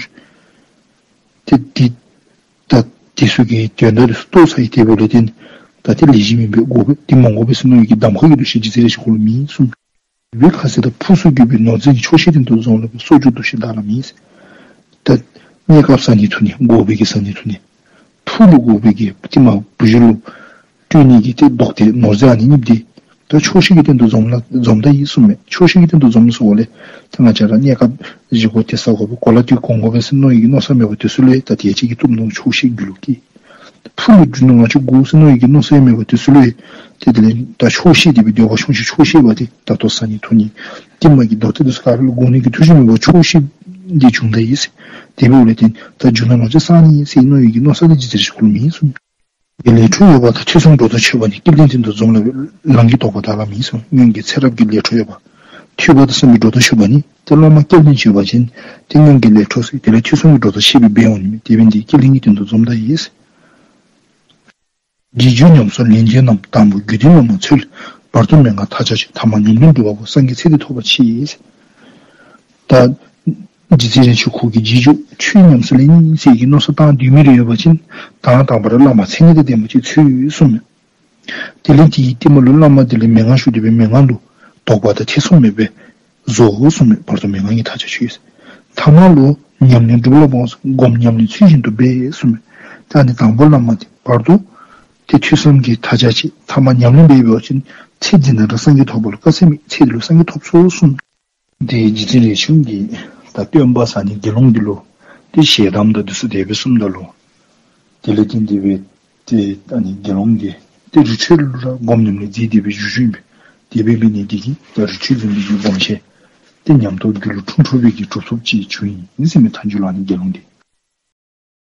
ཏེ་དེ་ད་དེ་ཚུ་གི་དོན་དག་དེ་ཚུ་རྟོགས་ཚར་ཡི། དེ་འབདཝ་ལས་བརྟེན་ད་ཏེ་ལེགས་ཤོམ་ཨིན་པས་དགོ་པས་དེ་མ་དགོ་པས་ཟེར་མནོ་བའི་གི་གདམ་ཁ་གི་འདུ་ཤེས་རྗེ་བཙུན་རས་ཆུང་ཁོ་ལུ་མེད་གསུངས། བའི་ཁ་ཟས་དང་ཕུགས་སུ་གྱུར་པའི་ནོར་རྫས་ནི། ཆོག་ཤེས་སྟེང་དུ་འཛོམས་ལ་བས། གསོག་འཇོག་འདུ་ཤེས་བདག་ལ་མེད་ཟེར། ད་གནས་སྐབས་བཟའ་ནི་འཐུང་ནི་དགོ་པའི་གི་བཟའ་ནི་འཐུང་ནི་ཕུགས་ལུ་དགོ་པའི་གི་ཏེ་མ་བུ་གཞི་ལུ་སྤྲོད་ནི་གི་ཏེ་རྡོག་ཏེ་ནོར་རྫས་ཨ་ནི་གཉིས་འདི་ད་ཆོག་ཤེས་ཀྱི་སྟེང་དུ་འཛོམས་ལ་འཛོམས་ད་ཡི་གསུངས་མས། ཆོག་ཤེས་ཀྱི་སྟེང་དུ་འཛོམས་ཟེརཝ་ལས་ད་ང་བཅས་ར་གནས་སྐབས་བཞེས་དགོ་ཏེ་བཟའ་དགོ་པས་གོ་ལ་དེ་གོན་དགོ་པས་ཟེར་མནོ་བའི་གི་མནོ་བསམ་མེད་པར་དེ་ཚུ་ལས་ད་དེ་ཅིག་གིས་བཏུབ་མནོ་ཆོག་ཤེས་རྒྱུད་ལུ་སྐྱེ། ཕུལ་ལས་འབྲུ་སྣ་ལྔ་ཅིག་དགོ་ཟེར་མནོ་ཡི་གི་མནོ་བསམ་མེད་པར་དེ་ཚུ་ལུ་ཡང་ཏེ་དེ་ལས་ད་ཆོག་ཤེས་དེ་སྦེ་འདོད་པ་ཆུང་ཤོས་ཆོག་ཤེས་པ་དེ་ད་ལྟོ་བཟའ་ནི་འཐུང་ནི་ཏིལ་མར་གྱི་རྡོག་ཏོ་དེ་ཚུ་ག་ར་ལུ་དགོ་ནི་གི་ཐུགས་བཞེད་མེད་པར་ཆོག་ཤེས་འདི་བྱུང་ད་ཡི་ཟེར། དེ་འབདཝ་ལས་ཏེ་ད་འབྲུ་སྣ་ལྔ་ཅིག་བསག་ནི་ཨིན་ཟེར་མནོ་ཡི་གི་མནོ་བསམ་དེ་རྗེ་བཙུན་རས་ཆུང་ཁོ་ལུ་མེད་གསུངས། གི་ལས་འཕྲོ་ཡོད་པ་དང་ཐོས་བསམ་སྒྲོ་འདོགས་ཆོད་པ་ནི། སྐལ་ལྡན་དོན་དུ་འཛོམས་ལ་ལམ་གྱི་དོགས་པ་དག་ལ་མེད་གསུངས། སྔོན་གྱི་ཚེ་རབས་ཀྱི་ལས་འཕྲོ་ཡོད་པ། ཐོས་པ་དང་བསམ་པའི་སྒྲོ་འདོགས་ཆོད་པ་ནི། ཏེ་སློབ་མ་སྐལ་ལྡན་ཅིག་ཡོད་པ་ཅིན་ཏེ་སྔོན་གྱི་ལས་འཕྲོ་ཟེར་དེ་ལས་ཐོས་བསམ་གྱི་སྒྲོ་འདོགས་ཆོད་པའི་འབད་འོང་ནི་མས། དེ་འབད་ནི་དེ་གིས་སྐལ་ལྡན་གྱི་དོན་དུ་འཛོམས་ད་ཡི་ཟེར། རྗེས་འཇུག་ཉམས་སུ་ལེན་མཁན་རྣམས། དང་པོ་དགེ་འདུན་བླ་མ་འཚོལ། བར་དུ་མན་ངག་མཐའ་ཆགས་ཅིང་། ཐ་མ་ཉམས་ལེན་སྒྲུབ་པ་པོ། སངས་རྒྱས་ཚེ་འདི་ཐོབ་པར་མཆི་ཟེར། ད་རྗེ་བཙུན་རས་ཆུང་ཁོ་གིས་རྗེས་འཇུག་ཆོས་ཉམས་སུ་ལེན་ཟེར་གྱི་མནོ་བསམ་བཏང་སྡོད་མི་རེ་ཡོད་པ་ཅིན་ད་དང་པ་ར་བླ་མ་མཚན་ཉིད་དང་ལྡན་པ་ཅིག་འཚོལ་གསུངས་མས། དེ་ལས་དེའི་རྟིང་མ་ལུ་བླ་མ་དེ་ལས་མན་ངག་ཞུ་སྟེ་སྦེ་མན་ངག་ལུ་དོགས་པ་དང་ཐེ་ཚོམ་མེད་པར་བཟོ་གསུངས་མས། བར་དུ་མན་ངག་གི་མཐའ་ཆགས་ཆོད་ཟེར། ཐ་མ་ལུ་ཉམས་ལེན་སྒྲུབ་པ་པོ་སྒོམ་ཉམས་ལེན་ཚུལ་བཞིན་དུ་འབད་གསུངས་མས། ད་ནི་དང་པོ་བླ་མ་དེ་བར་དུ་ཏེ་ཐོས་བསམ་གྱི་མཐའ་ཆགས་ཅིག། ཐ་མ་ཉམས་ལེན་འབད་འབད་བ་ཅིན་ཚེ་འདི་ནང་ར་སངས་རྒྱས་ཐོབ་པ་ལུ་དཀའ་ཚེགས་མེད། ཚེ་འདི་ལུ་སངས་རྒྱས་ཐོབ་ཚུགས་གསུངས། དེ་རྗེ་བཙུན་རས་ཆུང་གིས་ད་སྟོན་པ་ཟེར་ནི་དགེ་སློང་འདི་ལུ་ཏེ་ཞལ་གདམས་དང་འདི་ཚུ་དེ་སྦེ་གསུངམ་ད་ལུ་དེ་ལས་ཏེ་དེ་སྦེ་ཏེ་ཨ་ནི་དགེ་སློང་འདི་ཏེ་རི་ཁྲོད་ལུ་ར་སྒོམ་ཉམས་ལེན་མཛད་དེ་སྦེ་བཞུགས་བཞུགསཔ་ཨིན་པས། དེ་སྦེ་འབད་ནི་དེ་གིས་ད་རི་ཁྲོད་འཛམ་བུ་གླིང་གི་སྒོམ་ཆེན་ཏེ་ཉམས་རྟོགས་རྒྱུད་ལུ་འཁྲུངས་འཁྲུངས་པའི་གི་གྲུབ་ཐོབ་ཅིག་བྱུང་ཡི་ཟེར་མས། མཐའ་མཇུག་ལུ་ཨ་ནི་དགེ་སློང་འདི།